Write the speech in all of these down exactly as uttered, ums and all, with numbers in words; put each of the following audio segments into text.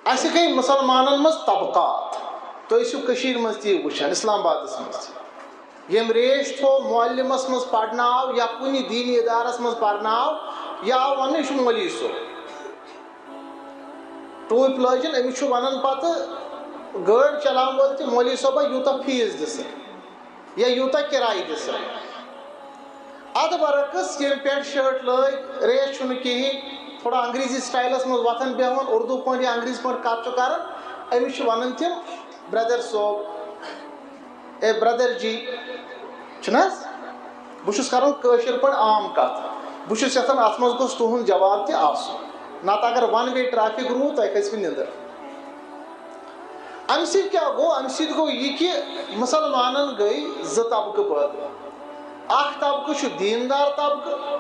اسہِ گٔے مسلمانن منٛز طبقات۔ تُہۍ ٲسِو کٔشیٖرِ منٛز تہِ وٕچھان، اسلام آبادس منٛز تہِ۔ ییٚمۍ ریش تھوٚو معلمس منٛز پرناو یا کُنہِ دیٖنی ادارس منٛز پرناو، یا آو وننہٕ، یہِ چھُ مولوی صٲب۔ ٹوٗپۍ لٲجِن، أمِس چھُ ونان پتہٕ گٲڑۍ چلاون وٲلۍ تہِ، مولوی صٲبا، یوٗتاہ فیٖس دِ سا یا یوٗتاہ کِراے دِ سا۔ اتھ برعکس ییٚمۍ پینٹ شٲٹ لٲگۍ، ریش چھُنہٕ کِہیٖنۍ، تھوڑا انگریزی سٹایلس منٛز وۄتھان بیٚہوان، اردو پٲٹھۍ یا انگریزی پٲٹھۍ کتھ چھُ کران، أمِس چھِ ونان تِم برٛدر صٲب، اے برٛدر جی، چھُنہٕ حظ؟ بہٕ چھُس کران کٲشِر پٲٹھۍ عام کتھ۔ بہٕ چھُس یژھان اتھ منٛز گوٚژھ تُہُنٛد جواب تہِ آسُن، نتہٕ اگر ون وے ٹریفک روٗد، تۄہہِ کھسہِ وۄنۍ نِندٕر۔ امہِ سۭتۍ کیٛاہ گوٚو؟ امہِ سۭتۍ گوٚو یہِ کہِ مسلمانن گٔے زٕ طبقہٕ پٲدٕ۔ اکھ طبقہٕ چھُ دیٖندار طبقہٕ،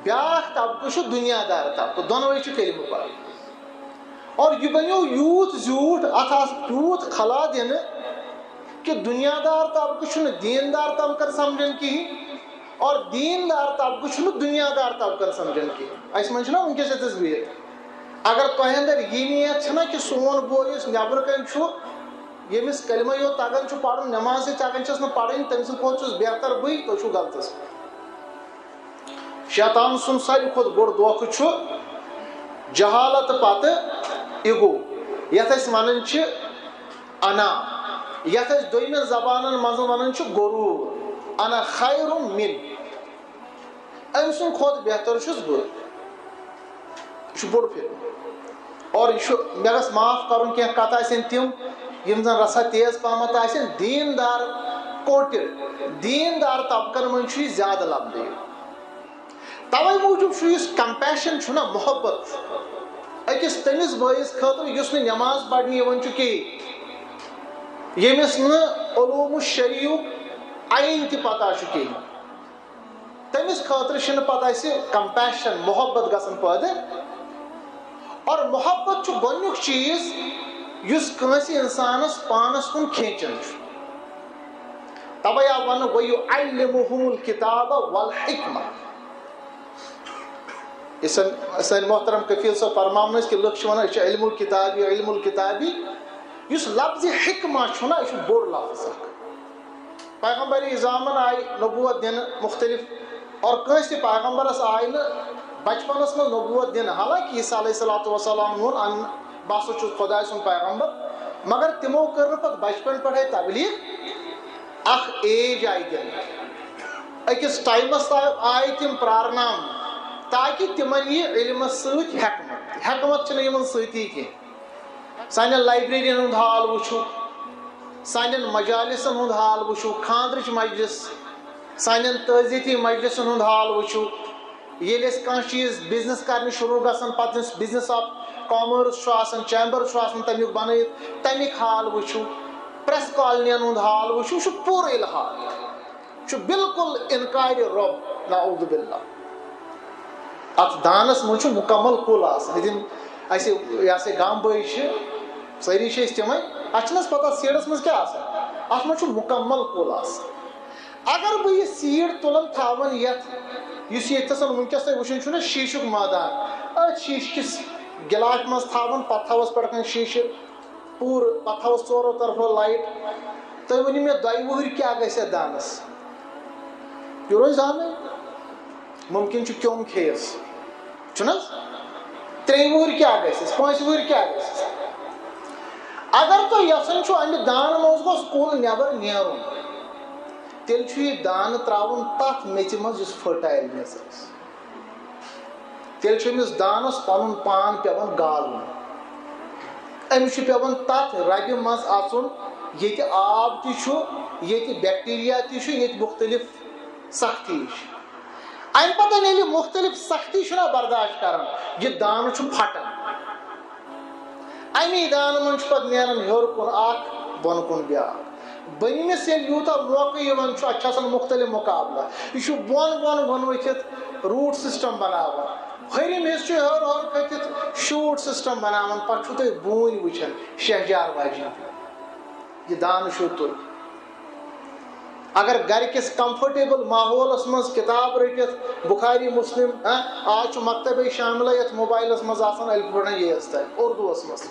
بیٛاکھ طبقہٕ چھُ دُنیا دار طبقہٕ۔ دۄنوَے چھِ کلمہٕ پران۔ اور یہِ بنیو یوٗت زیوٗٹھ، اتھ آس تیوٗت خلا دِنہٕ کہِ دُنیا دار طبقہٕ چھُنہٕ دیٖندار طبقن سمجھان کِہیٖنۍ، اور دیٖندار طبقہٕ چھُنہٕ دُنیا دار طبقن سمجھان کِہیٖنۍ۔ اسہِ منٛز چھُنہ وٕنکیٚس ییٚتٮ۪س بِہِتھ، اگر تۄہہِ اندر یہِ نیت چھنہ کہِ سون بوے یُس نٮ۪برٕ کنہِ چھُ، ییٚمِس کلمے یوت تگان چھُ پرُن، نماز تہِ تگان چھس نہٕ پرٕنۍ، تٔمۍ سٕنٛدِ کھۄتہٕ چھُس بہتر بٕے، تُہۍ چھِو غلطس منٛز۔ شیطان سُنٛد ساروی کھۄتہٕ بوٚڑ دھوکہٕ چھُ جہالت پتہٕ ایگو، یتھ أسۍ ونان چھِ انا، یتھ أسۍ دوٚیمٮ۪ن زبانن منٛز ونان چھِ غرور، انا خیر من، أمۍ سُنٛد کھۄتہٕ بہتر چھُس بہٕ۔ یہِ چھُ بوٚڑ فتنہٕ۔ اور یہِ چھُ، مےٚ گژھِ معاف کرُن، کینٛہہ کتھٕ آسن تِم، یِم زن رژھا تیز پہمتھ آسن۔ دیٖندار کوٹِڈ، دیٖندار طبقن منٛز چھُ یہِ زیادٕ لبنہٕ یِوان۔ توے موٗجوٗب چھُ یُس کمپیشن چھُنہ، محبت أکِس تٔمِس بٲیِس خٲطرٕ یُس نہٕ نٮ۪ماز پرنہِ یِوان چھُ کِہیٖنۍ، ییٚمِس نہٕ علوم الشریعُک عین تہِ پتہ چھُ کِہیٖنۍ، تٔمِس خٲطرٕ چھِنہٕ پتہٕ اَسہِ کمپیشن، محبت گژھان پٲدٕ۔ اور محبت چھُ گۄڈٕنیُک چیٖز یُس کٲنٛسہِ اِنسانَس پانَس کُن کھینچان چھُ۔ تَوَے آو وَننہٕ، "وَيُعَلِّمُهُمُ الْكِتَابَ وَالْحِكْمَةَ۔" یہِ سٲنۍ، سٲنۍ محترم کفیل صٲب فرماوان ٲسۍ کہِ لُکھ چھِ وَنان، "أسۍ چھِ علم الکتابی، علم الکتابی۔" یُس لفظِ حکمہ چھُنہ، یہِ چھُ بوٚڑ لفظ اکھ۔ پیغمبر اعظامن آیہِ نبوت دِنہٕ مختلف، اور کٲنٛسہِ تہِ پیغمبرس آیہِ نہٕ بچپنس منٛز نبوت دِنہٕ، حالانکہ عیسیٰ علیہ الصلوۃ والسلام ووٚن، "ان، بہٕ ہسا چھُس خۄداے سُنٛد پیغمبر"، مگر تِمو کٔر نہٕ پتہٕ بچپن پٮ۪ٹھے تبلیغ۔ اکھ ایج آیہِ دِنہٕ، أکِس ٹایمس تام آیہِ تِم پرارناونہٕ، تاکہِ تِمن یہِ علمس سۭتۍ حکمت۔ حکمت چھنہٕ یِمن سۭتی کینٛہہ۔ سانٮ۪ن لائبریرین ہُنٛد حال وٕچھِو، سانٮ۪ن مجالسن ہُنٛد حال وٕچھِو، خانٛدرٕچ مجلس، سانٮ۪ن تعزیتی مجلسن ہُنٛد حال وٕچھِو۔ ییٚلہِ أسۍ کانٛہہ چیٖز بزنس کرنہِ شروع گژھان، پتہٕ یُس بزنس آف کامٲرٕس چھُ آسان، چیمبر چھُ آسان تمیُک بنٲیِتھ، تمیُک حال وٕچھِو، پریس کالنین ہُنٛد حال وٕچھِو، یہِ چھُ پوٗرٕ الحاد، چھُ بالکل انکارِ رب، نعوذ باللہ۔ اتھ دانس منٛز چھُ مکمل کُل آسان۔ ییٚتٮ۪ن اسہِ، یہِ ہسا گام بٲے چھِ، سٲری چھِ أسۍ تِمے۔ اتھ چھِنہٕ حظ پتہ سیٖڈس منٛز کیٛاہ آسان؟ اتھ منٛز چھُ مکمل کُل آسان۔ اگر بہٕ یہِ سیٖڈ تُلان تھاوان یتھ، یُس ییٚتہِ تھسن وٕنکیٚس تُہۍ وٕچھان چھُو نہ شیٖشُک مٲدان، أتھۍ شیٖشہِ کِس گِلاس منٛز تھاوان، پتہٕ تھاوس پٮ۪ٹھ کنہِ شیٖشہِ پوٗرٕ، پتہٕ تھاوس ژورو طرفو لایٹ۔ تُہۍ ؤنِو مےٚ، دۄیہِ وُہٕرۍ کیٛاہ گژھِ اتھ دانس؟ یہِ روزِ زانٕے۔ مُمکِن چھُ کیوٚم کھیٚیس، چھُنہٕ حظ؟ ترٛیٚیہِ وُہٕرۍ کیٛاہ گژھٮ۪س؟ پانٛژِ وُہٕرۍ کیٛاہ گژھٮ۪س؟ اگر تُہۍ یژھان چھِو، امہِ دانہٕ منٛز گوٚژھ کُل نٮ۪بر نیرُن، تیٚلہِ چھُ یہِ دانہٕ ترٛاوُن تتھ میٚژِ منٛز، یُس فرٹایل میٚژ آسہِ۔ تیٚلہِ چھُ أمِس دانَس پَنُن پان پٮ۪وان گالُن۔ أمِس چھُ پٮ۪وان تَتھ رَبہِ منٛز اَژُن، ییٚتہِ آب تہِ چھُ، ییٚتہِ بیکٹیریا تہِ چھُ، ییٚتہِ مُختٔلِف سختی چھِ۔ اَمہِ پَتہٕ ییٚلہِ مُختٔلِف سختی چھُنہ برداشت کران، یہِ دانہٕ چھُ پھٹان۔ اَمی دانہٕ منٛز چھُ پَتہٕ نیران ہیوٚر کُن اکھ، بۄنہٕ کُن بیٛاکھ۔ بٔنمِس ییٚلہِ یوٗتاہ موقعہٕ یِوان چھُ، اَتھ چھُ آسان مُختٔلِف مُقابلہٕ۔ یہِ چھُ بۄن بۄن بۄن ؤتھِتھ روٗٹ سسٹم بناوان۔ ہیٚرِم حصہٕ چھُ ہیوٚر ہیوٚر کھٔتِتھ شوٗٹ سسٹم بناوان۔ پَتہٕ چھُو تُہۍ بوٗنۍ وٕچھان شہجار واجٮ۪ن۔ یہِ دانہٕ چھُو تُہۍ۔ اگر گرِ کِس کمفرٹیبل ماحولس منٛز کتاب رٔٹِتھ، بخاری، مسلم، ہاں، آز چھُ مکتبے شاملہ یتھ موبائلس منٛز آسان الف پٮ۪ٹھ ییس تام اردوس منٛز۔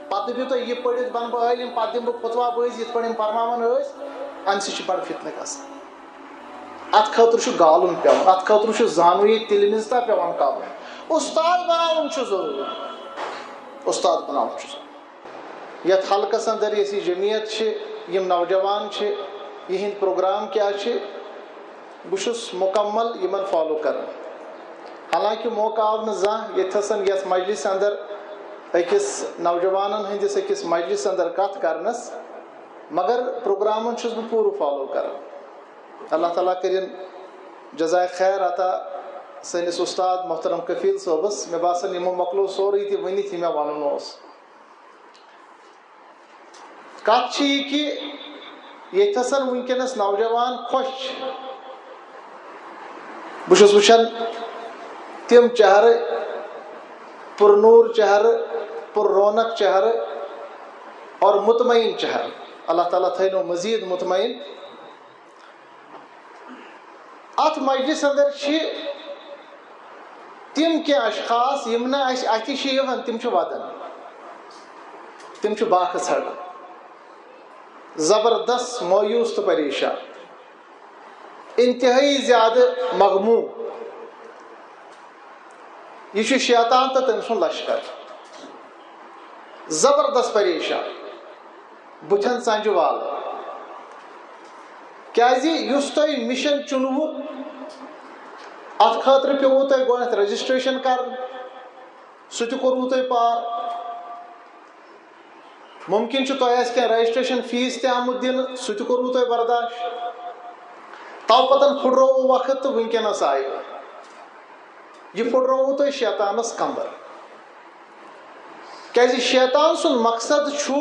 پتہٕ دٔپِو تُہۍ، یہِ پٔرِتھ بنہٕ بہٕ عٲلِم، پتہٕ دِمہٕ بہٕ فتوا بٲزۍ، یِتھ پٲٹھۍ یِم پرناوان ٲسۍ۔ امہِ سۭتۍ چھُ بڑٕ فتنہٕ گژھان۔ اتھ خٲطرٕ چھُ گالُن پٮ۪وان، اتھ خٲطرٕ چھُ زانوی تلمذتا پٮ۪وان کرُن۔ استاد بناوُن چھُ ضروٗری، استاد بناوُن چھُ ضروٗری۔ یتھ حلقس اندر یۄس یہِ جمعیت چھِ، یِم نوجوان چھِ، یِہنٛدۍ پروگرام کیٛاہ چھِ، بہٕ چھُس مکمل یِمن فالو کران۔ حالانکہ موقع آو نہٕ زانٛہہ ییٚتھسن یتھ مجلس اندر أکِس نوجوانن ہٕنٛدِس أکِس مجلس اندر کتھ کرنس، مگر پروگرامن چھُس بہٕ پوٗرٕ فالو کران۔ اللہ تعالیٰ کٔرِن جزائے خیر عطا سٲنِس استاد محترم کفیل صٲبس۔ مےٚ باسان یِمو مۄکلو سورُے تہِ ؤنِتھ یہِ مےٚ ونُن اوس۔ کتھ چھِ یہِ کہِ ییٚتہِ ہسا وٕنکیٚنس نوجوان خۄش چھِ۔ بہٕ چھُس وٕچھان تِم چہرٕ، پُرنوٗر چہرٕ، پُر رونق چہرٕ اور مطمئن چہرٕ۔ اللہ تعالیٰ تھٲینو مزید مطمئن۔ اتھ مجلس اندر چھِ تِم کینٛہہ اشخاص یِم نہٕ اسہِ اتھِ چھِ یِوان، تِم چھِ ودان، تِم چھِ باکھ ژھٹان، زبردست مایوس تہٕ پریشان، انتہٲئی زیادٕ مغموم۔ یہِ چھُ شیطان تہٕ تٔمۍ سُنٛد لشکر، زبردست پریشان، بُتھٮ۪ن ژنجہِ والہٕ۔ کیازِ یُس تۄہہِ مشن چُنوٕ، اتھ خٲطرٕ پیوٚوٕ تۄہہِ گۄڈنٮ۪تھ رجسٹریشن کرُن، سُہ تہِ کوٚروٕ تۄہہِ پار۔ ممکن چھُ تۄہہِ آسہِ کینٛہہ رجسٹریشن فیس تہِ آمُت دِنہٕ، سُہ تہِ کوٚروٕ تۄہہِ برداشت۔ تو پتن پھُٹرووٕ وقت تہٕ وٕنکیٚنس آیہِ۔ یہِ پھُٹرووٕ تۄہہِ شیطانس کمبر۔ کیازِ شیطان سُنٛد مقصد چھُ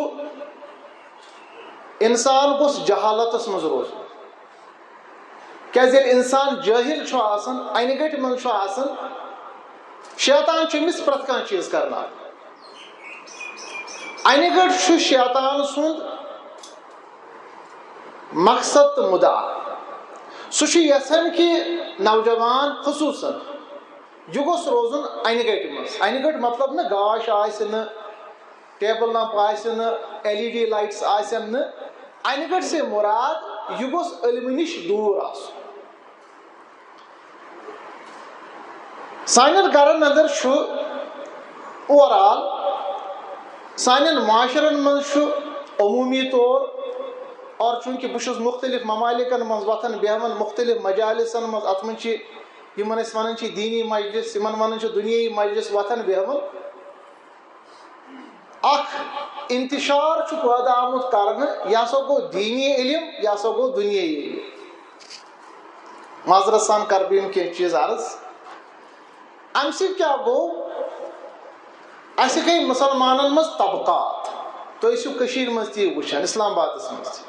انسان گوٚژھ جہالتس منٛز روزُن۔ کیازِ ییٚلہِ انسان جٲہل چھُ آسان، انہِ گٔٹۍ منٛز چھُ آسان، شیطان چھُ أمِس پرٛٮ۪تھ کانٛہہ چیٖز کرناوان۔ انہِ گٔٹۍ چھُ شیطان سُنٛد مقصد تہٕ مُدعا۔ سُہ چھُ یژھان کہِ نوجوان خصوٗصن یہِ گوٚژھ روزُن انہِ گٔٹۍ منٛز۔ انہِ گٔٹۍ مطلب نہٕ گاش آسہِ نہٕ، ٹیبل لمپ آسہِ نہٕ، ایل ای ڈی لائٹس آسن نہٕ۔ انہِ گٔٹۍ سے مراد یہِ گوٚژھ علمہٕ نِش دوٗر آسُن۔ سانٮ۪ن گرن اندر چھُ اوور آل، سانٮ۪ن معاشرن منٛز چھُ عموٗمی طور، اور چوٗنٛکہِ بہٕ چھُس مُختٔلِف ممالکن منٛز وۄتھان بیٚہوان، مُختٔلِف مجالسن منٛز، اتھ منٛز چھِ یِمن أسۍ ونان چھِ دیٖنی مجلس، یِمن ونان چھِ دُنیٲیی مجلس، وۄتھان بیٚہوان۔ اکھ انتشار چھُ پٲدٕ آمُت کرنہٕ، یہِ ہسا گوٚو دیٖنی علم، یہِ ہسا گوٚو دُنیٲیی علم۔ معذرت سان کرٕ بہٕ یِم کینٛہہ چیٖز عرض۔ امہِ سۭتۍ کیٛاہ گوٚو؟ اسہِ گٔے مسلمانن منٛز طبقات۔ تُہۍ ٲسِو کٔشیٖرِ منٛز تہِ یہِ وٕچھان، اسلام آبادس منٛز تہِ۔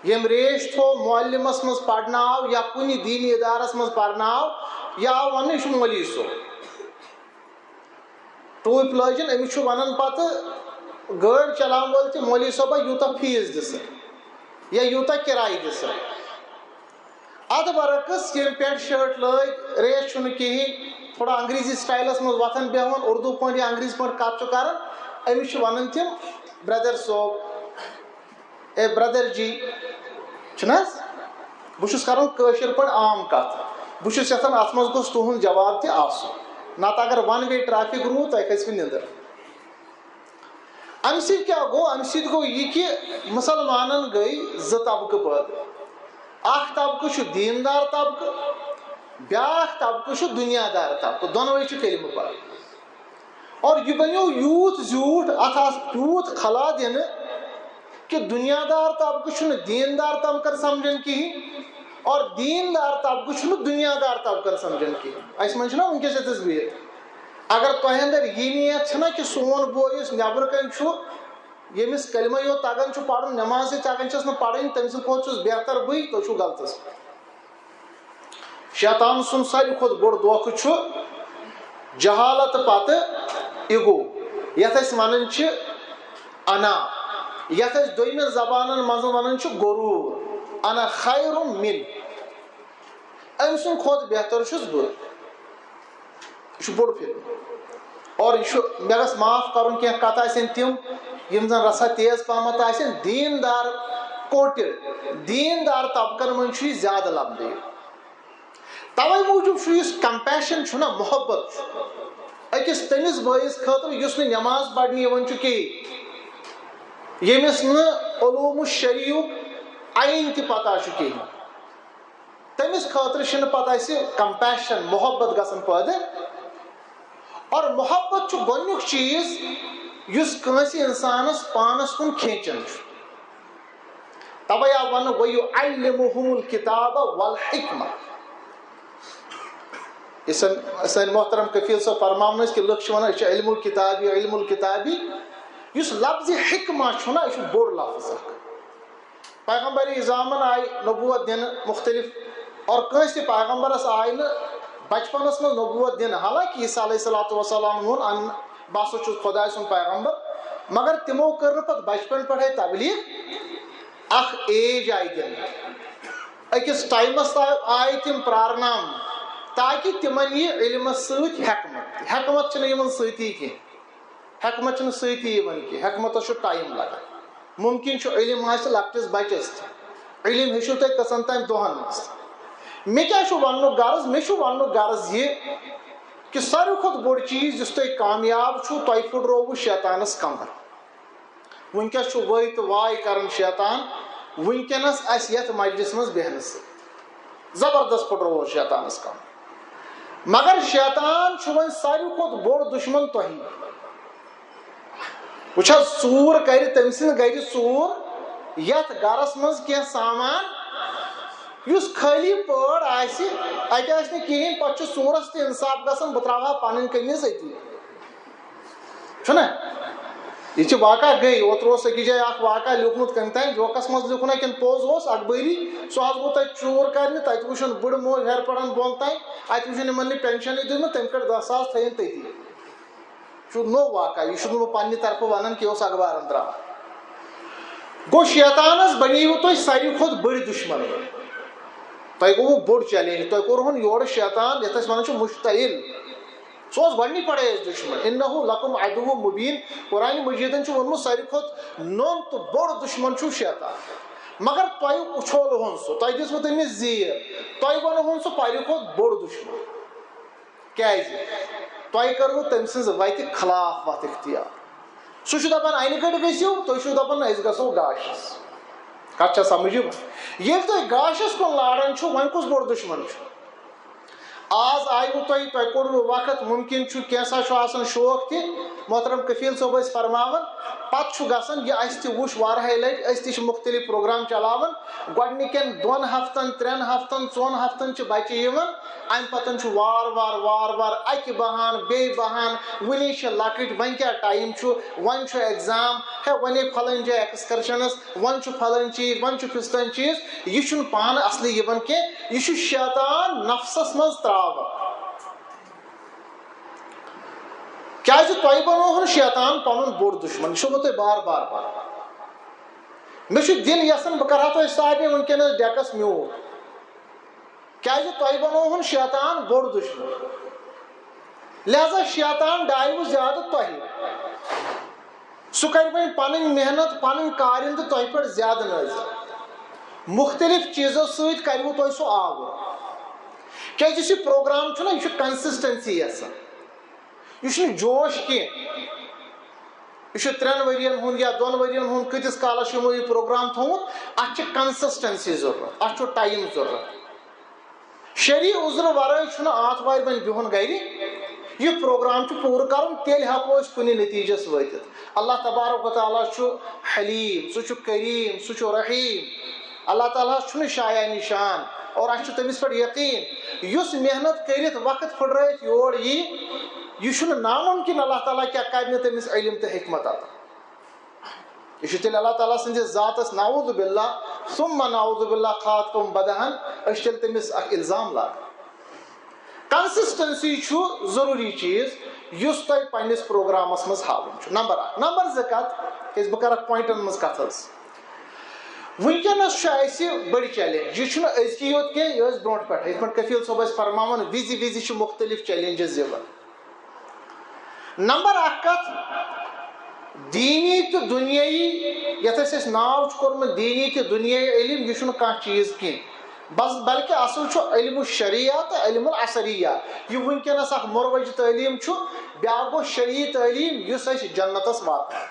ییٚمۍ ریش تھوو معلمس منٛز پرناو یا کُنہِ دیٖنی ادارس منٛز پرناو، یا آو وننہٕ، یہِ چھُ مولوی صٲب۔ ٹوپۍ لٲجِن، أمِس چھُ ونان پتہٕ گٲڑۍ چلاون وٲلۍ تہِ، مولوی صٲبا، یوٗتاہ فیس دِ سا یا یوٗتاہ کِراے دِ سا۔ اتھ برعکس ییٚمۍ پینٹ شٲٹ لٲگۍ، ریش چھُنہٕ کِہیٖنۍ، تھوڑا انگریزی سٹایلس منٛز وۄتھان بیٚہوان، اردو پٲٹھۍ یا انگریزی پٲٹھۍ کتھ چھُ کران، أمِس چھِ ونان تِم، برادر صٲب، اے برادر جی، چھُنہٕ حظ؟ بہٕ چھُس کران کٲشِر پٲٹھۍ عام کتھ۔ بہٕ چھُس یژھان اتھ منٛز گوٚژھ تُہُنٛد جواب تہِ آسُن، نتہٕ اگر ون وے ٹریفک روٗد، تۄہہِ کھسہِ وۄنۍ نِندٕر۔ امہِ سۭتۍ کیٛاہ گوٚو؟ امہِ سۭتۍ گوٚو یہِ کہِ مسلمانن گٔے زٕ طبقہٕ پٲدٕ۔ اکھ طبقہٕ چھُ دیٖندار طبقہٕ، بیٛاکھ طبقہٕ چھُ دُنیا دار طبقہٕ۔ دۄنوَے چھِ کلمہٕ پران۔ اور یہِ بنیو یوٗت زیوٗٹھ، اتھ آس تیوٗت خلا دِنہٕ کہِ دُنیا دار طبقہٕ چھُنہٕ دیٖندار طبقن سمجھان کِہیٖنۍ، اور دیٖندار طبقہٕ چھُنہٕ دُنیا دار طبقن سمجھان کِہیٖنۍ۔ اسہِ منٛز چھُنہ وٕنکیٚس ییٚتٮ۪س بِہِتھ، اگر تۄہہِ اندر یہِ نیت چھنہ کہِ سون بوے یُس نٮ۪برٕ کنۍ چھُ، ییٚمِس کلمے یوت تگان چھُ پرُن، نمازٕے تگان چھس نہٕ پرٕنۍ، تٔمۍ سٕنٛدِ کھۄتہٕ چھُس بہتر بٕے، تُہۍ چھِو غلطس پٮ۪ٹھ۔ شیطان سُنٛد ساروی کھۄتہٕ بوٚڑ دھوکہٕ چھُ جہالت پتہٕ ایگو، یتھ أسۍ ونان چھِ انا، یتھ أسۍ دوٚیمٮ۪ن زبانن منٛز ونان چھِ غرور، انا خیر من، أمۍ سٕنٛدِ کھۄتہٕ بہتر چھُس بہٕ۔ یہِ چھُ بوٚڑ فتنہٕ۔ اور یہِ چھُ، مےٚ گژھِ معاف کرُن، کینٛہہ کتھٕ آسن تِم، یِم زَن رژھا تیز پہمتھ آسن، دیٖندار کوٹِڈ، دیٖندار طبقن منٛز چھُ یہِ زیادٕ لبنہٕ یِوان۔ توے موٗجوٗب چھُ یُس کمپیشن چھُنہ، محبت چھُ أکِس تٔمِس بٲیِس خٲطرٕ یُس نہٕ نٮ۪ماز پرنہِ یِوان چھُ کِہیٖنۍ، ییٚمِس نہٕ علوم الشریعُک عین تہِ پتہ چھُ کِہیٖنۍ۔ تٔمِس خٲطرٕ چھِنہٕ پتہٕ اَسہِ کمپیشن، محبت گژھان پٲدٕ۔ اور محبت چھُ گۄڈٕنیُک چیٖز یُس کٲنٛسہِ اِنسانَس پانَس کُن کھینچان چھُ۔ توے آو وَننہٕ، "وَيُعَلِّمُهُمُ الْكِتَابَ وَالْحِكْمَةَ۔" یہِ سٲنۍ، سٲنۍ محترم کفیل صٲب فرماوان ٲسۍ کہِ لُکھ چھِ وَنان، "أسۍ چھِ علم الکتابی، علم الکتابی۔" یُس لفظ حکمہ چھُنہ، یہِ چھُ بوٚڑ لفظ اکھ۔ پیغمبر اعظمن آیہِ نبوت دِنہٕ مُختٔلِف، اور کٲنٛسہِ تہِ پیغمبرس آیہِ نہٕ بچپنس منٛز نبوت دِنہٕ، حالانکہ عیسیٰ علیہ الصلوۃ والسلام ووٚن، "ان، بہٕ ہسا چھُس خۄداے سُنٛد پیغمبر"، مگر تِمو کٔر نہٕ پتہٕ بچپن پٮ۪ٹھے تبلیغ۔ اکھ ایج آیہِ دِنہٕ، أکِس ٹایمس تام آیہِ تِم پرارناونہٕ، تاکہِ تِمن یہِ علمس سۭتۍ حکمت۔ حکمت چھنہٕ یِمن سۭتی کینٛہہ۔ حکمت چھنہٕ سۭتی یِوان کینٛہہ، حکمتس چھُ ٹایم لگان۔ ممکن چھُ علم آسہِ لۄکٹِس بچس تہِ، علم ہیٚچھِو تُہۍ کٔژن تام دۄہن منٛز۔ مےٚ کیٛاہ چھُ وننُک غرض؟ مےٚ چھُ وننُک غرض یہِ کہِ ساروی کھۄتہٕ بوٚڑ چیٖز یُس تۄہہِ کامیاب چھُو، تۄہہِ پھُٹرووُ شیطانس کمر۔ وٕنکیٚس چھُ وٲے تہٕ واے کران شیطان، وٕنکیٚنس اسہِ یتھ مجلس منٛز بیہنہٕ سۭتۍ۔ زبردست پھُٹرووُ شیطانس کمر۔ مگر شیطان چھُ وۄنۍ ساروی کھۄتہٕ بوٚڑ دُشمن تۄہہِ۔ وٕچھ حظ، ژوٗر کرِ تٔمۍ سٕنٛدِ گرِ ژوٗر، یتھ گرس منٛز کینٛہہ سامان یُس خٲلی پٲڑ آسہِ، اتہِ آسہِ نہٕ کِہیٖنۍ، پتہٕ چھُ ژوٗرس تہِ انصاف گژھان، بہٕ تراوٕ ہا پنٕنۍ قمیٖض أتی۔ چھُنہ؟ یہِ چھِ واقعہ گٔے، اوترٕ اوس أکِس جایہِ اکھ واقعہ لیوٗکھمُت، کٔمۍ تام جوکس منٛز لیوٗکھنا کِنہٕ پوٚز اوس، اکبٲری، سُہ حظ گوٚو تتہِ ژوٗر کرنہِ، تتہِ وٕچھُن بٕڑٕ مول ہیرٕ پٮ۪ٹھ بۄن تام، اتہِ وٕچھُن یِمن نہٕ پینشنٕے دیُتمُت، تٔمۍ کٔڑۍ دہ ساس تھٲیِن تٔتی۔ چھُ نوٚو واقعہ، یہِ چھُس نہٕ بہٕ پننہِ طرفہٕ ونان کینٛہہ، اوس اخبارن درٛامُت۔ گوٚو، شیطانس بنیوٕ تُہۍ ساروی کھۄتہٕ بٔڑۍ دُشمن۔ تۄہہِ گوٚوٕ بوٚڑ چیلنج، تۄہہِ کوٚرہون یورٕ شیطان، یتھ أسۍ ونان چھِ مشتعل۔ سُہ اوس گۄڈٕنِچ پڑے اَسہِ دُشمن۔ انہ لکم عدو مبین۔ قرآن مجیدن چھُ ووٚنمُت، ساروی کھۄتہٕ نوٚن تہٕ بوٚڑ دُشمن چھُ شیطان۔ مگر تۄہہِ اُچھولہون سُہ، تۄہہِ دِژوٕ تٔمِس زیٖر، تۄہہِ بنوہون سُہ ساروی کھۄتہٕ بوٚڑ دُشمن۔ کیازِ؟ تۄہہِ کٔروٕ تٔمۍ سٕنٛز وتہِ خلاف وتھ اختیار۔ سُہ چھُ دپان، "انہِ گٔٹۍ گٔژھِو"، تُہۍ چھِو دپان، "أسۍ گژھو گاشس۔" کتھ چھا سمجھ یِوان؟ ییٚلہِ تُہۍ گاشس کُن لاران چھِو، وۄنۍ کُس بوٚڑ دُشمن چھُ؟ آز آیوٕ تۄہہِ، تۄہہِ کوٚروٕ وقت، ممکن چھُ کینٛژھا چھُ آسان شوق تہِ۔ محترم کفیل صٲب ٲسۍ فرماوان، پتہٕ چھُ گژھان، یہِ اسہِ تہِ وُچھ واریاہہِ لٹہِ، أسۍ تہِ چھِ مختلف پروگرام چلاوان۔ گۄڈٕنِکٮ۪ن دۄن ہفتن، ترٛٮ۪ن ہفتن، ژۄن ہفتن چھِ بچہِ یِوان، امہِ پتہٕ چھُ وار وار، وار وار اکہِ بہان، بیٚیہِ بہان، وُنہِ چھِ لۄکٕٹۍ، وۄنۍ کیٛاہ ٹایم چھُ، وۄنۍ چھُ ایگزام، ہے، وۄنۍ پھلٲنۍ جایہِ ایکسکرشنس، وۄنۍ چھُ پھلٲنۍ چیٖز، وۄنۍ چھُ فستٲنۍ چیٖز۔ یہِ چھُنہٕ پانہٕ اصلٕے یِوان کینٛہہ، یہِ چھُ شیطان نفسس منٛز تراوان۔ کیازِ تۄہہِ بنووُن شیطان پنُن بوٚڑ دُشمن، یہِ چھُ بہٕ تۄہہِ بار بار بار۔ مےٚ چھُ دِل یژھان بہٕ کرٕ ہا تۄہہِ سارنٕے وٕنکیٚنس ڈیکس میوٗٹھ۔ کیازِ تۄہہِ بنووُن شیطان بوٚڑ دُشمن۔ لہذا شیطان ڈایوٕ زیادٕ تۄہہِ۔ سُہ کرِ وۄنۍ پنٕنۍ محنت، پنٕنۍ کارِندٕ تۄہہِ پٮ۪ٹھ زیادٕ نٲزِل۔ مختلف چیٖزو سۭتۍ کرِوٕ تۄہہِ سُہ آوُر۔ کیازِ یُس یہِ پروگرام چھُنہ، یہِ چھُ کنسسٹنسی یژھان۔ یہِ چھُنہٕ جوش کینٛہہ۔ یہِ چھُ ترٛٮ۪ن ؤرین ہُنٛد یا دۄن ؤرین ہُنٛد، کۭتِس کالس چھُ یِمو یہِ پروگرام تھوٚومُت، اتھ چھِ کنسسٹنسی ضروٗرت، اتھ چھُ ٹایم ضروٗرت۔ شرعی عذرٕ ورٲے چھُنہٕ آتھوارِ وۄنۍ بِہُن گرِ۔ یہِ پروگرام چھُ پوٗرٕ کرُن، تیٚلہِ ہٮ۪کو أسۍ کُنہِ نتیٖجس وٲتِتھ۔ اللہ تبارک و تعالیٰ چھُ حلیم، سُہ چھُ کریم، سُہ چھُ رحیم۔ اللہ تعالیٰ ہس چھُنہٕ شایان نشان، اور اسہِ چھُ تٔمِس پٮ۪ٹھ یقین۔ یُس محنت کٔرِتھ وقت پھٕٹرٲیِتھ یور یی، یہِ چھُنہٕ ناممکن اللہ تعالیٰ کیٛاہ کرِ نہٕ تٔمِس علم تہٕ حکمت عطا۔ یہِ چھُ تیٚلہِ اللہ تعالیٰ سٕنٛدِس ذاتس، نعوذ باللہ، ثم نعوذ باللہ، خاتہٕ کم بدہن، أسۍ چھِ تیٚلہِ تٔمِس اکھ الزام لاگان۔ کنسسٹنسی چھُ ضروٗری چیٖز یُس تۄہہِ پننِس پروگرامس منٛز ہاوُن چھُ، نمبر اکھ۔ نمبر زٕ کتھ، کیازِ بہٕ کرٕ اتھ پوینٹن منٛز کتھ حظ۔ وٕنکیٚنس چھُ اسہِ بٔڑ چیلنج، یہِ چھُنہٕ أزکی یوت کینٛہہ، یہِ ٲسۍ برونٛٹھ پٮ۪ٹھ، یِتھ پٲٹھۍ کفیل صٲب ٲسۍ فرماوان، وِزِ وِزِ چھِ مختلف چیلنجز یِوان۔ نمبر اکھ کتھ، دیٖنی تہٕ دُنیٲیی، یَتھ أسۍ أسۍ ناو چھُ کوٚرمُت دیٖنی تہٕ دُنیٲیی علم، یہِ چھُنہٕ کانٛہہ چیٖز کینٛہہ۔ بس بلکہِ اصل چھُ علم الشریعہ تہٕ علم العصریہ۔ یہِ وٕنکیٚنس اکھ مروج تعلیٖم چھُ، بیاکھ گوٚو شرعی تعلیٖم یُس أسۍ جنتس واتناوِ،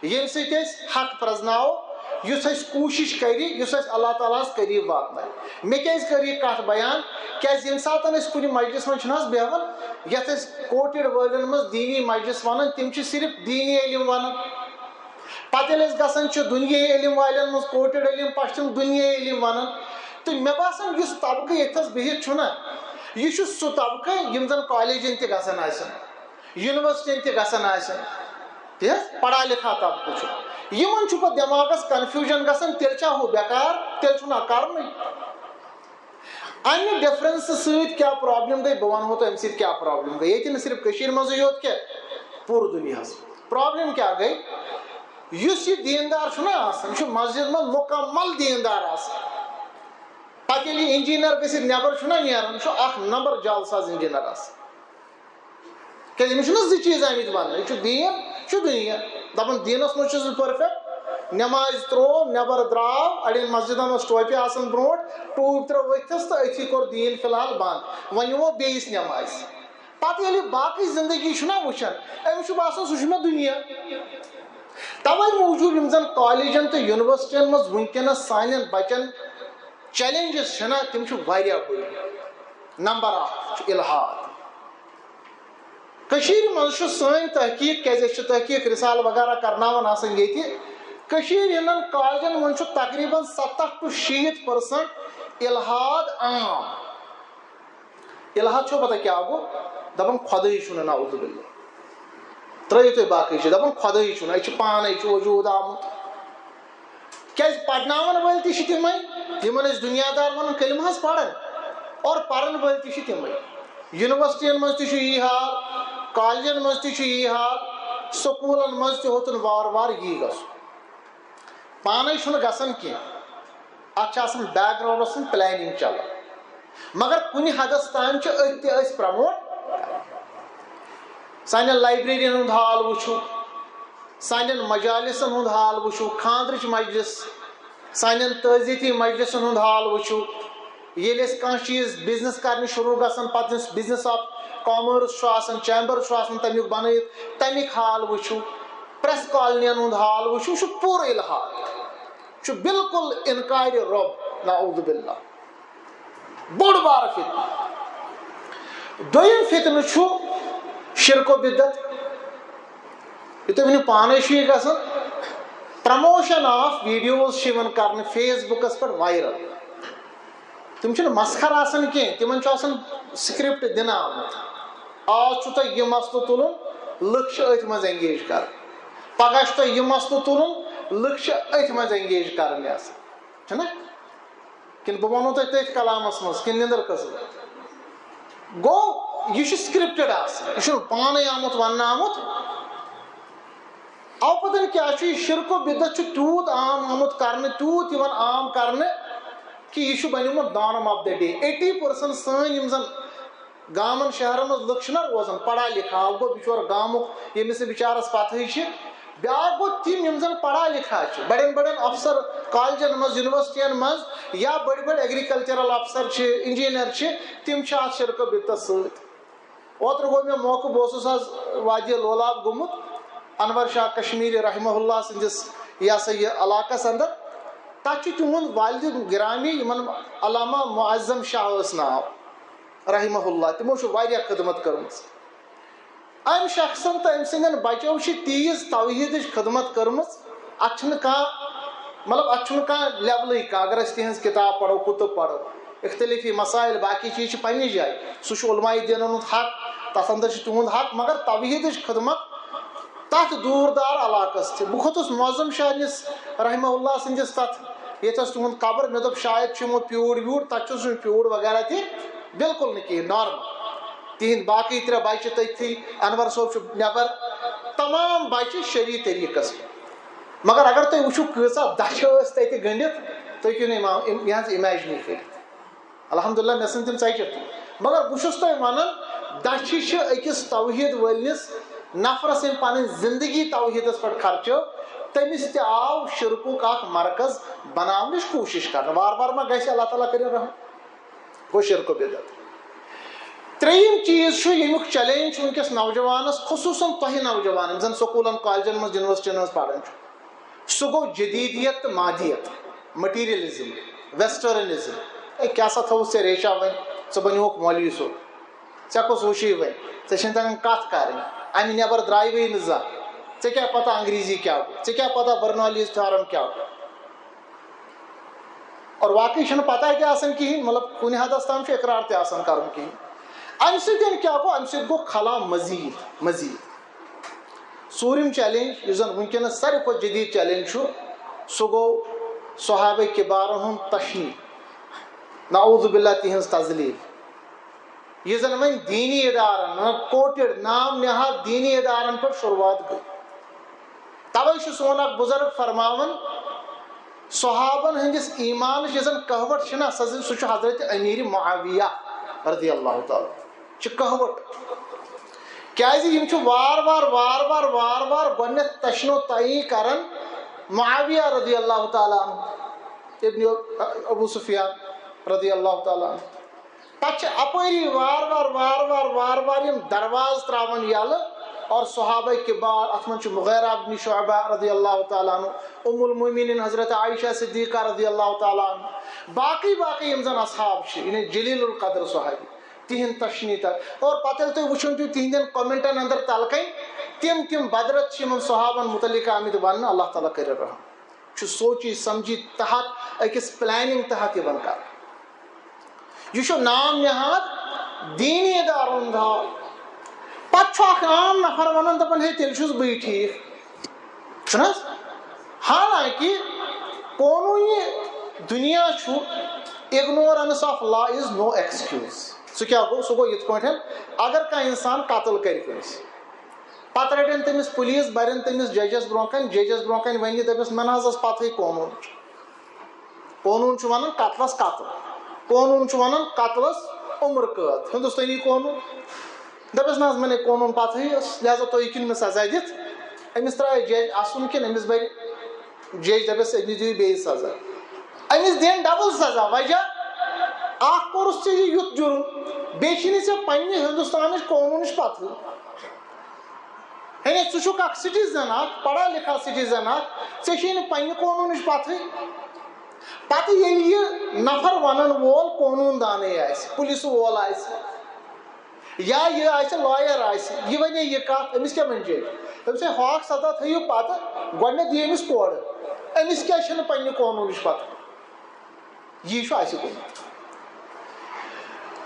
ییٚمہِ سۭتۍ أسۍ حق پرزناوو، یُس أسۍ کوٗشِش کرِ، یُس أسۍ اللہ تعالیٰ ہس قریب واتناوِ۔ مےٚ کیازِ کٔر یہِ کتھ بیان؟ کیازِ ییٚمہِ ساتہٕ أسۍ کُنہِ مجلس منٛز چھِنہٕ حظ بیہوان، یتھ أسۍ کوٹڈ وٲلن منٛز دیٖنی مجلس ونان، تِم چھِ صرف دیٖنی علم ونان۔ پتہٕ ییٚلہِ أسۍ گژھان چھِ دُنیٲیی علم والٮ۪ن منٛز، کوٹڈ علم، پتہٕ چھِ تِم دُنیٲیی علم ونان۔ تہٕ مےٚ باسان، یُس طبقہٕ ییٚتھس بِہِتھ چھُنہ، یہِ چھُ سُہ طبقہٕ یِم زن کالجن تہِ گژھان آسن، یونیورسٹین تہِ گژھان آسن، تی حظ، پڑھا لکھا طبقہٕ چھُ۔ یِمن چھُ پتہٕ دٮ۪ماغس کنفیوجن گژھان، تیٚلہِ چھا ہُہ بیکار، تیٚلہِ چھُنہ کرنُے۔ امہِ ڈفرنس سۭتۍ کیٛاہ پرابلم گٔے، بہٕ ونہو تۄہہِ امہِ سۭتۍ کیٛاہ پرابلم گٔے۔ ییٚتہِ نہٕ صرف کٔشیٖرِ منٛزٕے یوت کینٛہہ، پوٗرٕ دُنیاہس۔ پرابلم کیٛاہ گٔے؟ یُس یہِ دیٖندار چھُنہ آسان، یہِ چھُ مسجد منٛز مکمل دیٖندار آسان۔ پتہٕ ییٚلہِ یہِ انجینئر گٔژھِتھ نٮ۪بر چھُنہ نیران، چھُ اکھ نمبر جعل ساز انجینئر آسان۔ کیازِ أمِس چھُنہ زٕ چیٖز آمٕتۍ وننہٕ، یہِ چھُ دیٖن، یہِ چھُ دُنیا۔ دپان دیٖنس منٛز چھُس بہٕ پٔرفیکٹ، نٮ۪مازِ ترٛوو، نٮ۪بر درٛاو، اڑٮ۪ن مسجدن ٲس ٹوپہِ آسان برونٛٹھ، ٹوٗپۍ ترٲو ؤتھِس تہٕ أتھی کوٚر دیٖن فی الحال بنٛد، وۄنۍ یِمو بیٚیِس نٮ۪مازِ۔ پتہٕ ییٚلہِ یہِ باقٕے زندگی چھُنہ وٕچھان، أمِس چھُ باسان سُہ چھُ مےٚ دُنیا۔ توے موٗجوٗب یِم زن کالجن تہٕ یونیورسٹین منٛز وٕنکیٚنس سانٮ۪ن بچن چیلنجز چھِنہ، تِم چھِ واریاہ بٔڑۍ۔ نمبر اکھ چھُ الحاد۔ کٔشیٖرِ منٛز چھُ سٲنۍ تحقیٖق، کیازِ أسۍ چھِ تحقیٖق رسالہٕ وغیرہ کرناوان آسان ییٚتہِ۔ کٔشیٖرِ ہٕنٛدٮ۪ن کالجن منٛز چھُ تقریباً ستتھ to شیٖتھ percent الحاد عام۔ الحاد چھو پتہ کیٛاہ گوٚو؟ دپان خۄدٲیی چھُنہٕ، نعوذ باللہ۔ ترٲیِو تُہۍ باقٕے چیٖز، دپان خۄدٲیی چھُنہٕ، أسۍ چھِ پانے، چھُ وجوٗد آمُت۔ کیازِ پرناون وٲلۍ تہِ چھِ تِمے، یِمن أسۍ دُنیا دار ونان، کلمہٕ حظ پران، اور پرن وٲلۍ تہِ چھِ تِمے۔ یونیورسٹین منٛز تہِ چھُ یی حال، کالجن منٛز تہِ چھُ یی حال، سکوٗلن منٛز تہِ ہوتُن وار وار یی گژھُن۔ پانے چھُنہٕ گژھان کینٛہہ، اتھ چھِ آسان background-س منٛز planning چلان۔ مگر کُنہِ حدس تام چھِ أتھۍ تہِ أسۍ promote کران۔ سانٮ۪ن لائبریرین ہُنٛد حال وٕچھِو، سانٮ۪ن مجالسن ہُنٛد حال وٕچھِو، خانٛدرٕچ مجلس، سانٮ۪ن تعزیتی مجلسن ہُنٛد حال وٕچھِو۔ ییٚلہِ أسۍ کانٛہہ چیٖز business کرنہِ شروٗع گژھان، پتہٕ یُس business of commerce چھُ آسان، chamber چھُ آسان تمیُک بنٲیِتھ، تمیُک حال وٕچھِو، press colony-ین ہُنٛد حال وٕچھِو، یہِ چھُ پوٗرٕ الحاد، چھُ بالکل انکارِ رب، نعوذ باللہ۔ بوٚڑ بارٕ فتنہٕ۔ دوٚیِم فتنہٕ چھُ شرک و بدعت۔ یہِ تُہۍ ؤنِو پانے چھُ یہِ گژھان، promotion of videos چھِ یِوان کرنہٕ Facebook-س پٮ۪ٹھ viral۔ تِم چھِنہٕ مسخر آسان کینٛہہ، تِمن چھُ آسان script دِنہٕ آمُت۔ آز چھُ تۄہہِ یہِ مسلہٕ تُلُن، لُکھ چھِ أتھۍ منٛز engage کران۔ پگاہ چھُ تۄہہِ یہِ مسلہٕ تُلُن، لُکھ چھِ أتھۍ منٛز engage کران آسان۔ چھُنہ؟ کِنہٕ بہٕ وَنو تۄہہِ تٔتھۍ کلامَس منٛز، کِنہٕ نِندٕر کھٔژوٕ؟ گوٚو، یہِ چھُ scripted آسان، یہِ چھُنہٕ پانَے آمُت وَننہٕ آمُت۔ اَوٕ پَتہٕ کیٛاہ چھُ، یہِ شرک و بدعت چھُ تیوٗت عام آمُت کرنہٕ، تیوٗت یِوان عام کرنہٕ کہِ یہِ چھُ بَنیومُت norm of the day۔ Eighty percent سٲنۍ یِم زَن گامن شہرن منٛز لُکھ چھِنہ روزان، پڑھا لکھا، اکھ گوٚو بچور گامُک، ییٚمِس نہٕ بچارس پتہٕے چھِ، بیاکھ گوٚو تِم یِم زن پڑھا لکھا چھِ، بڑٮ۪ن بڑٮ۪ن افسر، کالجن منٛز، یونیورسٹین منٛز، یا بٔڑۍ بٔڑۍ ایگریکلچرل افسر چھِ، انجینئر چھِ، تِم چھِ اتھ شرک و بدعت سۭتۍ۔ اوترٕ گوٚو مےٚ موقعہٕ، بہٕ اوسُس آز وادی لولاب گوٚمُت، انور شاہ کشمیری رحمہ اللہ سٕنٛدِس، یہِ ہسا یہِ، علاقس اندر۔ تتہِ چھُ تِہُنٛد والد گرامی، یِمن علامہ معظم شاہ ٲس ناو، رحمہ اللہ، تِمو چھُ واریاہ خدمت کٔرمٕژ۔ أمۍ شخصن تہٕ أمۍ سٕنٛدٮ۪ن بچو چھِ تیٖژ توحیٖدٕچ خدمت کٔرمٕژ، اتھ چھُنہٕ کانٛہہ، مطلب، اتھ چھُنہٕ کانٛہہ لیولٕے کانٛہہ۔ اگر أسۍ تِہنٛز کتاب پرو، کتب پرو، اختلافی مسائل، باقی چیٖز چھِ پننہِ جایہِ، سُہ چھُ علماء دیٖنن ہُنٛد حق، تتھ اندر چھُ تِہُنٛد حق، مگر توحیٖدٕچ خدمت تتھ دوٗر دار علاقس تہِ۔ بہٕ کھوٚتُس معظم شاہ نِس رحمہ اللہ سٕنٛدِس تتھ، ییٚتہِ ٲس تِہُنٛد قبر، مےٚ دوٚپ شاید چھُ یِمو پیوٗر ویوٗر، تتہِ چھُ سُہ پیوٗر وغیرہ تہِ بِلکُل نہٕ کِہیٖنۍ، نارمل۔ تِہِنٛدۍ باقٕے ترٛےٚ بچہِ تٔتھی، انور صٲب چھُ نٮ۪بر، تمام بچہِ شرعی طریٖقس۔ مگر اگر تُہۍ وٕچھِو کۭژاہ دَچھِ ٲس تتہِ گٔنڈِتھ، تُہۍ ہیٚکِو نہٕ اِمام-، اِم-، یہِ حظ اِمیجنٕے کٔرِتھ۔ الحمدللہ، مےٚ ژھٕنۍ تِم ژَچِتھ۔ مگر بہٕ چھُس تۄہہِ وَنان، دَچھِ چھِ أکِس توحیٖد وٲلِنِس نفرس أمۍ پنٕنۍ زندگی توحیٖدس پٮ۪ٹھ خرچٲو، تٔمِس تہِ آو شرکُک اکھ مرکز بناونٕچ کوٗشش کرنہٕ۔ وارٕ وارٕ ما گژھِ؟ اللہ تعالیٰ کٔرِن رحم۔ گوٚو شرک و بدعت۔ ترٛیٚیِم چیٖز چھُ، ییٚمیُک چیلنج چھُ وٕنکیٚس نوجوانس، خصوٗصن تۄہہِ نوجوانن، یِم زن سکوٗلن، کالجن منٛز، یونیورسٹین منٛز پران چھُ، سُہ گوٚو جدیدیت تہٕ مادیت، مٹیریلزم، ویسٹرنزم۔ اے، کیٛاہ سا تھوٚوُتھ ژےٚ ریشا وۄنۍ؟ ژٕ بنیوکھ مولوی صٲب، ژےٚ کُس وٕچھُے وۄنۍ؟ ژےٚ چھِنہٕ تگان کتھ کرٕنۍ، امہِ نٮ۪بر درٛایوٕے نہٕ زانٛہہ۔ ژےٚ کیٛاہ پتہ انگریزی کیٛاہ گوٚو؟ ژےٚ کیٛاہ پتہ برنالیز تھیورم کیٛاہ گوٚو؟ اور واقعی چھنہٕ پتہ تہِ آسان کِہیٖنۍ، مطلب، کُنہِ حدس تام چھُ اقرار تہِ آسان کرُن کِہیٖنۍ۔ امہِ سۭتۍ کیٛاہ گوٚو؟ امہِ سۭتۍ گوٚو خلا مزید مزید۔ ژوٗرِم چیلنج، یُس زن وٕنکیٚنس ساروی کھۄتہٕ جدید چیلنج چھُ، سُہ گوٚو صحابہ کبارن ہُنٛد تشنیع، نعوذ باللہ، تِہنٛز تذلیل۔ یہِ زن وۄنۍ دینی ادارن، کوٹڈ، نام نہاد دینی ادارن پٮ۪ٹھ شروعات گٔے۔ توے چھُ سون اکھ بزرگ فرماوان، صحابن ہٕنٛدِس ایمانٕچ یۄس زن کہوٹ چھِ نہ، سۄ زِ-، سُہ چھُ حضرت امیر معاویہ رضی اللہ تعالیٰ عنہ۔ چھِ کہوٹ۔ کیازِ یِم چھِ وار وار، وار وار، وار وار گۄڈنیتھ تشنو تعیین کران معاویہ رضی اللہ تعالیٰ عنہ، ابن ابو سفیان رضی اللہ تعالیٰ عنہ۔ پتہٕ چھِ اپٲری وار وار، وار وار، وار وار یِم دروازٕ تراوان یَلہٕ، اور صحابہ کبار، اتھ منٛز چھُ مغیرہ ابن شعبہ رضی اللہ تعالیٰ عنہ، ام المؤمنین حضرت عائشہ صدیقہ رضی اللہ تعالیٰ عنہ، باقی باقی یِم زن اصحاب چھِ، یعنی جلیل القدر صحابی، تِہنٛد تشنیع تر۔ اور پتہٕ ییٚلہِ تُہۍ وٕچھُن چھِو تِہنٛدٮ۪ن کمنٹن اندر تلہٕ کنۍ، تِم تِم بدرت چھِ یِمن صحابن متعلق آمٕتۍ وننہٕ، اللہ تعالیٰ کٔرِن رحم۔ چھُ سوچی سمجھی تحت، أکِس پلاننگ تحت یِوان کرنہٕ۔ یہِ چھُ نام نہاد دینی ادارن ہُنٛد حال۔ پتہٕ چھُ اکھ عام نفر ونان، دپان، ہے، تیٚلہِ چھُس بٕے ٹھیٖک۔ چھُنہٕ حظ؟ حالانکہ قونوٗنی دُنیا چھُ، ignorance of law is no excuse۔ سُہ کیٛاہ گوٚو؟ سُہ گوٚو یِتھ پٲٹھۍ، اگر کانٛہہ انسان قتل کرِ کٲنٛسہِ، پتہٕ رٹن تٔمِس پُلیٖس، برن تٔمِس ججس برونٛہہ کنہِ، ججس برونٛہہ کنہِ ونہِ، دپس، مےٚ نہ حظ ٲس پتہٕے قونوٗنٕچ۔ قونوٗن چھُ ونان قتلس قتل، قونوٗن چھُ ونان قتلس عمر قٲد، ہندوستٲنی قونوٗن۔ دپس، نہ حظ، مےٚ نے قونوٗن پتہٕے ٲس، لہذا تُہۍ ہیٚکِو نہٕ مےٚ سزا دِتھ۔ أمِس ترٛایہِ جج اَسُن کِنہٕ أمِس بَرِ، جج دَپٮ۪س، أمِس دِیِو بیٚیہِ سزا۔ أمِس دِن ڈبل سزا۔ وجہ اکھ کوٚرُس ژےٚ یہِ یُتھ جُرم، بیٚیہِ چھِی نہٕ ژےٚ پننہِ ہندوستانٕچ قونوٗنٕچ پتہٕے۔ یعنی ژٕ چھُکھ اکھ سٹیزن، اکھ پڑھا لکھا سٹیزن اکھ، ژےٚ چھِی نہٕ پننہِ قونوٗنٕچ پتہٕے۔ پتہٕ ییٚلہِ یہِ نفر ونن وول قونوٗن دانے آسہِ، پُلیٖسہٕ وول آسہِ، یا یہِ آسہِ، لایَر آسہِ، یہِ وَنے یہِ کَتھ، أمِس کیٛاہ وَنہِ جج؟ أمِس ہے ہاکھ سزا تھٲیِو پَتہٕ، گۄڈٕنٮ۪تھ دِیِو أمِس کورٕ۔ أمِس کیٛاہ چھَنہٕ پنٛنہِ قونوٗنٕچ پَتہ؟ یی چھُ اَسہِ گوٚمُت۔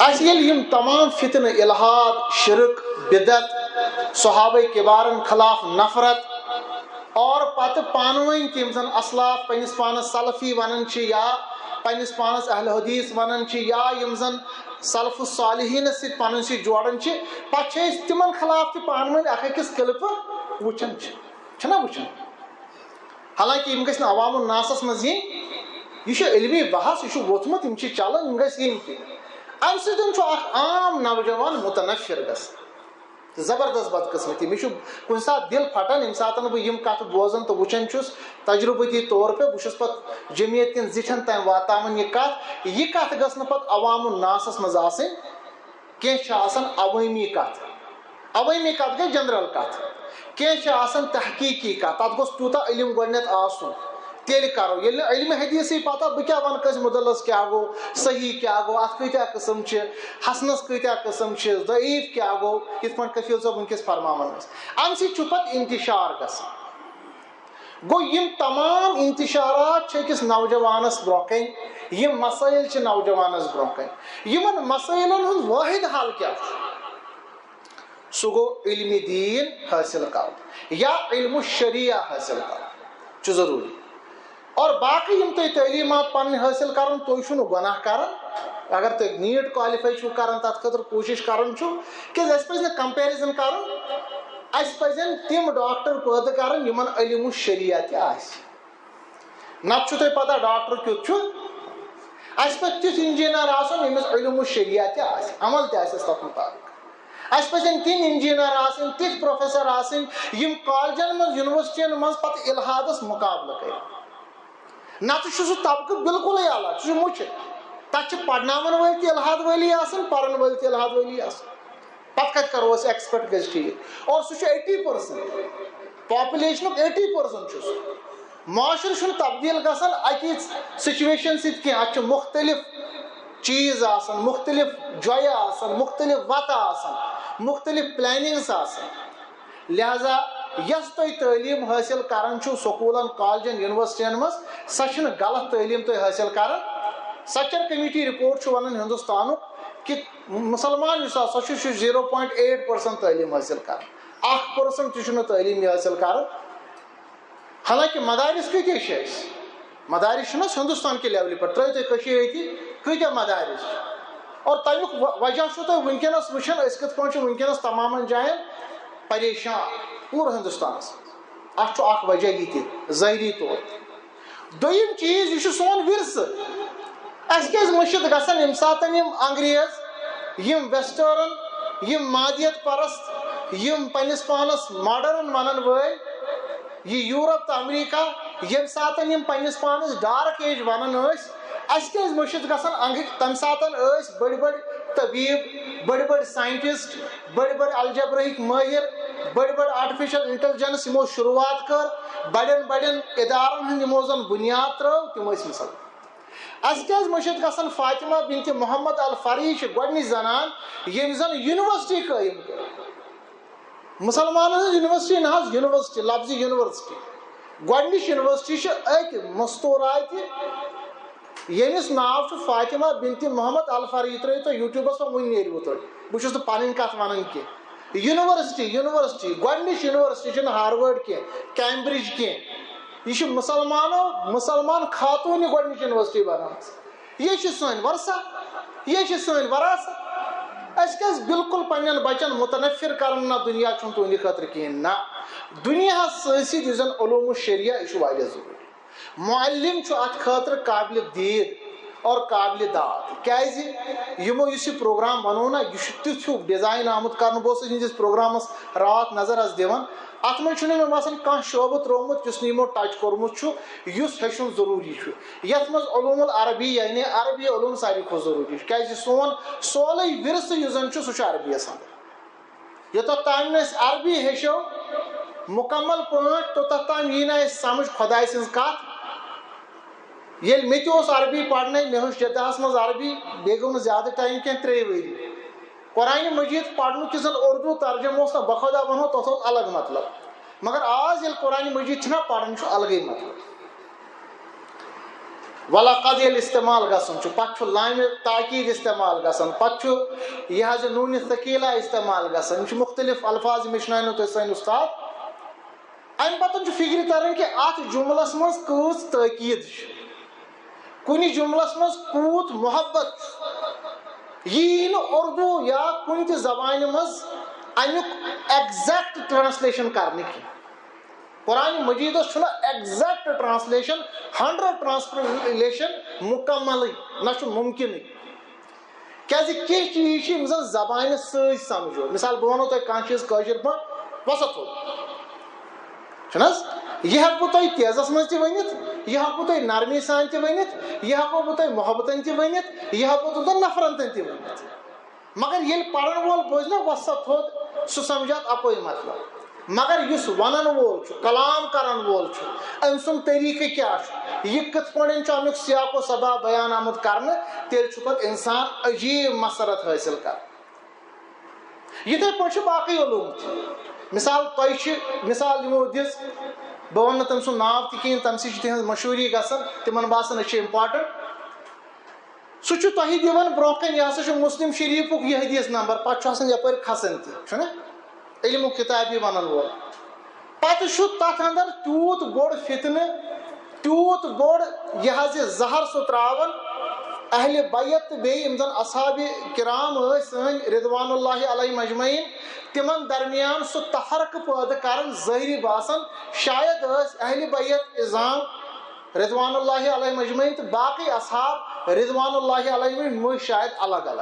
اَسہِ ییٚلہِ یِم تمام فتنہٕ، الحاد، شرک، بدعت، صحابہ کبارن خلاف نفرت، اور پتہٕ پانہٕ ؤنۍ تِم زن اسلاف پننِس پانس سلفی ونان چھِ یا پننِس پانس اہل حدیث ونان چھِ یا یِم زن سلف الصالحینس سۭتۍ پنُن سۭتۍ جوڑان چھِ، پتہٕ چھِ أسۍ تِمن خلاف تہِ پانہٕ ؤنۍ اکھ أکِس کلپہٕ وٕچھان چھِ، چھِنہ وٕچھان؟ حالانکہ یِم گژھِ نہٕ عوام الناسس منٛز یِنۍ، یہِ چھُ علمی بحث، یہِ چھُ ووٚتھمُت، یِم چھِ چلان، یِم گژھِ یِنۍ تہِ۔ امہِ سۭتۍ چھُ اکھ عام نوجوان متنفر گژھان۔ زبردست بدقسمتی۔ مےٚ چھُ کُنہِ ساتہٕ دِل پھٹان، ییٚمہِ ساتہٕ بہٕ یِم کتھٕ بوزان تہٕ وٕچھان چھُس تجربٲتی طور پہ، بہٕ چھُس پتہٕ جمعیت کٮ۪ن زِٹھٮ۪ن تام واتناوان یہِ کتھ۔ یہِ کتھ گٔژھ نہٕ پتہٕ عوام الناسس منٛز آسٕنۍ۔ کینٛہہ چھِ آسان عوٲمی کتھ، عوٲمی کتھ گٔے جنرل کتھ۔ کینٛہہ چھِ آسان تحقیقی کتھ، تتھ گوٚژھ تیوٗتاہ علم گۄڈٕنٮ۪تھ آسُن۔ تیٚلہِ کرو، ییٚلہِ نہٕ علمِ حدیثٕے پتہ، بہٕ کیٛاہ ونہٕ کٲنٛسہِ مُدلس کیٛاہ گوٚو، صحیح کیٛاہ گوٚو، اتھ کۭتیٛاہ قٕسم چھِ، حسنس کۭتیٛاہ قٕسم چھِ، ضعیف کیٛاہ گوٚو، یِتھ پٲٹھۍ کفیل صٲب وٕنکیٚس فرماوان ٲسۍ۔ امہِ سۭتۍ چھُ پتہٕ انتشار گژھان۔ گوٚو، یِم تمام انتشارات چھِ أکِس نوجوانس برونٛہہ کنہِ، یِم مسٲیل چھِ نوجوانس برونٛہہ کنہِ۔ یِمن مسٲیلن ہُنٛد وٲحد حل کیٛاہ چھُ؟ سُہ گوٚو علمِ دیٖن حٲصِل کرُن یا علم الشریعہ حٲصِل کرُن چھُ ضروٗری۔ اور باقٕے یِم تُہۍ تعلیٖمات پنٕنۍ حٲصِل کرُن، تُہۍ چھِو نہٕ گۄناہ کران۔ اگر تُہۍ نیٖٹ کالِفاے چھِو کران، تَتھ خٲطرٕ کوٗشِش کران چھِو، کیازِ اَسہِ پَزِ نہٕ کمپیرزن کرُن۔ اَسہِ پَزن تِم ڈاکٹر پٲدٕ کرٕنۍ یِمن علم الشریعہ تہِ آسہِ۔ نتہٕ چھُو تۄہہِ پتہ ڈاکٹر کیُتھ چھُ۔ اَسہِ پَزِ تیُتھ انجینئر آسُن ییٚمِس علم الشریعہ تہِ آسہِ، عمل تہِ آسٮ۪س تَتھ مُطابق۔ اَسہِ پَزن تِم انجینئر آسٕنۍ، تِتھۍ پروفیسر آسٕنۍ، یِم کالجن منٛز، یونیورسٹین منٛز پَتہٕ الحادس مُقابلہٕ کٔرۍ۔ نَتہٕ چھُ سُہ طبقہٕ بالکلٕے الگ، سُہ چھُ مُچھِ۔ تَتہِ چھِ پَرناوَن وٲلۍ تہِ الحاد وٲلی آسان، پَرَن وٲلۍ تہِ الحاد وٲلی آسان۔ پَتہٕ کَتہِ کَرو أسۍ ایکسپیکٹ گژھِ ٹھیٖک؟ اور سُہ چھُ ایٹی پٔرسنٹ، پاپولیشنُک ایٹی پٔرسنٹ چھُ سُہ۔ معاشرٕ چھُنہٕ تبدیٖل گژھان اَکی سچویشن سۭتۍ کینٛہہ، اَتھ چھِ مُختٔلِف چیٖز آسان، مُختٔلِف جۄیہِ آسان، مُختٔلِف وَتہٕ آسان، مُختٔلِف پلاننگز آسان۔ لہذا یۄس تُہۍ تعلیٖم حٲصِل کران چھِو سکوٗلن، کالجن، یونیورسٹین منٛز، سۄ چھِنہٕ غلط تعلیٖم تُہۍ حٲصِل کران۔ سچر کمیٹی رپورٹ چھُ ونان ہندوستانُک کہِ مسلمان یُس ہسا چھُ، سُہ چھُ زیٖرو پوینٹ ایٹ پٔرسنٹ تعلیٖم حٲصِل کران، اکھ پٔرسنٹ تہِ چھُنہٕ تعلیٖم یہِ حٲصِل کران۔ حالانکہ مدارس کۭتیاہ چھِ اَسہِ؟ مدارس چھِنہٕ حظ ہندوستان کہِ لیولہِ پٮ۪ٹھ؟ ترٲیِو تُہۍ کٔشیٖرِ ییٚتی کۭتیاہ مدارس چھِ؟ اور تَمیُک و-، وجہ چھُو تُہۍ وٕنکیٚنَس وٕچھان، أسۍ کِتھ پٲٹھۍ چھِ وٕنکیٚنَس تمامَن جایَن پریشان، پوٗرٕ ہندوستانَس۔ اَتھ چھُ اَکھ وجہ یہِ تہِ، ظٲہری طور۔ دوٚیِم چیٖز، یہِ چھُ سون ورثہٕ۔ اَسہِ کیٛازِ مٔشِتھ گژھن ییٚمہِ ساتَن یِم انگریز، یِم ویسٹٲرن، یِم مادیت پرست، یِم پننِس پانس ماڈرن ونن وٲلۍ، یہِ یورپ تہٕ امریکہ، ییٚمہِ ساتن یِم پننِس پانس ڈارک ایج ونان ٲسۍ، اسہِ کیازِ مٔشِتھ گژھان انگ-، تمہِ ساتن ٲسۍ بٔڑۍ بٔڑۍ طبیب، بٔڑۍ بٔڑۍ ساینٹسٹ، بٔڑۍ بٔڑۍ الجبرہٕکۍ مٲہر، بٔڑۍ بٔڑۍ آرٹیفیشل انٹیلیجنس، یِمو شروعات کٔر، بڑٮ۪ن بڑٮ۪ن ادارن ہُنٛد یِمو زن بُنیاد ترٲو، تِم ٲسۍ مُسلمان۔ اسہِ کیازِ مٔشِتھ گژھان فاطمہ بنت محمد الفرعی چھِ گۄڈنِچ زنان، ییٚمۍ زن یونیورسٹی قٲیِم کٔر؟ مسلمانن ہٕنٛز یونیورسٹی نہ حظ، یونیورسٹی، لفظ یونیورسٹی۔ گۄڈنِچ یونیورسٹی چھِ أکۍ مستوراتہِ، ییٚمِس ناو چھُ فاطمہ بنت محمد الفرعی۔ یہِ ترٲیِو تُہۍ یوٗٹیوٗبس پٮ۪ٹھ، وُنہِ نیرِوٕ تۄہہِ۔ بہٕ چھُس نہٕ پنٕنۍ کتھ ونان کینٛہہ۔ یونیورسٹی، یونیورسٹی، گۄڈنِچ یونیورسٹی چھِنہٕ ہارورڈ کینٛہہ، کیمبرج کینٛہہ۔ یہِ چھِ مسلمانو، مسلمان خاتوٗنہِ گۄڈنِچ یونیورسٹی بنٲومٕژ۔ یہِ چھِ سٲنۍ ورثہ، یہِ چھِ سٲنۍ وراثت۔ أسۍ کیازِ بالکل پننٮ۪ن بچن متنفر کرن؟ نہ، دُنیا چھُنہٕ تُہنٛدِ خٲطرٕ کِہیٖنۍ۔ نہ، دُنیاہس سۭتۍ سۭتۍ یُس زن علوم الشریعہ، یہِ چھُ واریاہ ضروٗری۔ معلم چھُ اتھ خٲطرٕ قابل دید اور قابل داد۔ کیازِ؟ یِمو یُس یہِ پروگرام بنوو نا، یہِ چھُ تیُتھ ہیوٗ ڈیزاین آمُت کرنہٕ۔ بہٕ اوسُس یِہنٛدِس پروگرامس راتھ نظر حظ دِوان۔ اتھ منٛز چھُنہٕ مےٚ باسان کانٛہہ شعبہٕ ترٛوومُت یُس نہٕ یِمو ٹچ کوٚرمُت چھُ، یُس ہیٚچھُن ضروٗری چھُ۔ یتھ منٛز علوم العربی، یعنی عربی علوم ساروی کھۄتہٕ ضروٗری چھُ، کیازِ سون سورُے ورثہٕ یُس زن چھُ، سُہ چھُ عربیس اندر۔ یوٚتتھ تام نہٕ أسۍ عربی ہیٚچھو مُکمل پٲٹھۍ، توٚتتھ تام یی نہٕ اَسہِ سمجھ خۄداے سٕنٛز کتھ۔ ییٚلہِ مےٚ تہِ اوس عربی پرنے، مےٚ ہیوٚچھ جدہس منٛز عربی، بیٚیہِ گوٚو نہٕ زیادٕ ٹایم کینٛہہ، ترٛیٚیہِ ؤری۔ قرآنِ مجیٖد پرنُک یُس زن اردو ترجمہٕ اوس نا، بخدا ونہو، تتھ اوس الگ مطلب۔ مگر آز ییٚلہِ قرآنِ مجیٖد چھُنہ پران، چھُ الگٕے مطلب۔ ولقد ییٚلہِ استعمال گژھان چھُ، پتہٕ چھُ لامِ تاکید استعمال گژھان، پتہٕ چھُ یہِ حظ یہِ نوٗنِ ثقیلہ استعمال گژھان۔ یِم چھِ مختلف الفاظ، یِم ہیٚچھناونو تۄہہِ سٲنۍ استاد۔ امہِ پتہٕ چھُ فکرِ تران کہِ اتھ جملس منٛز کۭژ تاکید چھِ، کُنہِ جملس منٛز کوٗت محبت چھُ۔ یہِ یی نہٕ اردو یا کُنہِ تہِ زبانہِ منٛز امیُک exact translation کرنہٕ کینٛہہ۔ قرآنِ مجیٖدس چھُنہٕ exact translation، hundred translation مُکملٕے نہ چھُ مُمکِنٕے۔ کیازِ کینٛہہ چیٖز چھِ یِم زن زبانہِ سۭتۍ سمجھو۔ مثال، بہٕ ونو تۄہہِ کانٛہہ چیٖز کٲشِر پٲٹھۍ، وۄسَتھ ہوٚت۔ چھُنہٕ حظ؟ یہِ ہٮ۪کہٕ بہٕ تۄہہِ تیزس منٛز تہِ ؤنِتھ، یہِ ہٮ۪کہٕ بہٕ تۄہہِ نرمی سان تہِ ؤنِتھ، یہِ ہٮ۪کو بہٕ تۄہہِ محبتن تہِ ؤنِتھ، یہِ ہٮ۪کو بہٕ تۄہہِ نفرتن تہِ ؤنِتھ۔ مگر ییٚلہِ پرن وول بوزِ نا وۄسَتھ ہوٚت، سُہ سمجھِ اتھ اکوے مطلب۔ مگر یُس ونن وول چھُ، کلام کرن وول چھُ، أمۍ سُنٛد طریٖقہٕ کیٛاہ چھُ، یہِ کِتھ پٲٹھۍ چھُ امیُک سیاق و سباق بیان آمُت کرنہٕ، تیٚلہِ چھُ پتہٕ انسان عجیٖب مسرت حٲصِل کران۔ یِتھے پٲٹھۍ چھِ باقٕے علوم تہِ۔ مثال، تۄہہِ چھِ مثال یِمو دِژ، بہٕ ونہٕ نہٕ تٔمۍ سُنٛد ناو تہِ کِہیٖنۍ، تَمہِ سۭتۍ چھِ تِہنٛز مشہوٗری گژھان، تِمن باسان أسۍ چھِ important۔ سُہ چھُ تۄہہِ دِوان برونٛہہ کنہِ، یہِ ہسا چھُ مسلم شریفُک یہِ حدیث نمبر، پتہٕ چھُ آسان یپٲرۍ کھسان تہِ، چھُنہ؟ علمُک کتابی ونن وول۔ پتہٕ چھُ تتھ اندر تیوٗت بوٚڑ فتنہٕ، تیوٗت بوٚڑ یہِ حظ یہِ زہر سُہ تراوان۔ اہلِ بیت تہٕ بیٚیہِ یِم زن اصحاب کرام ٲسۍ سٲنۍ رضوان اللہ علیہم اجمعین، تِمن درمیان سُہ تفرقہٕ پٲدٕ کران، ظٲہری باسان۔ شاید ٲسۍ اہلِ بیت عظام رضوان اللہ علیہم اجمعین تہٕ باقٕے اصحاب رضوان اللہ علیہم مٔنٛزۍ شاید الگ الگ۔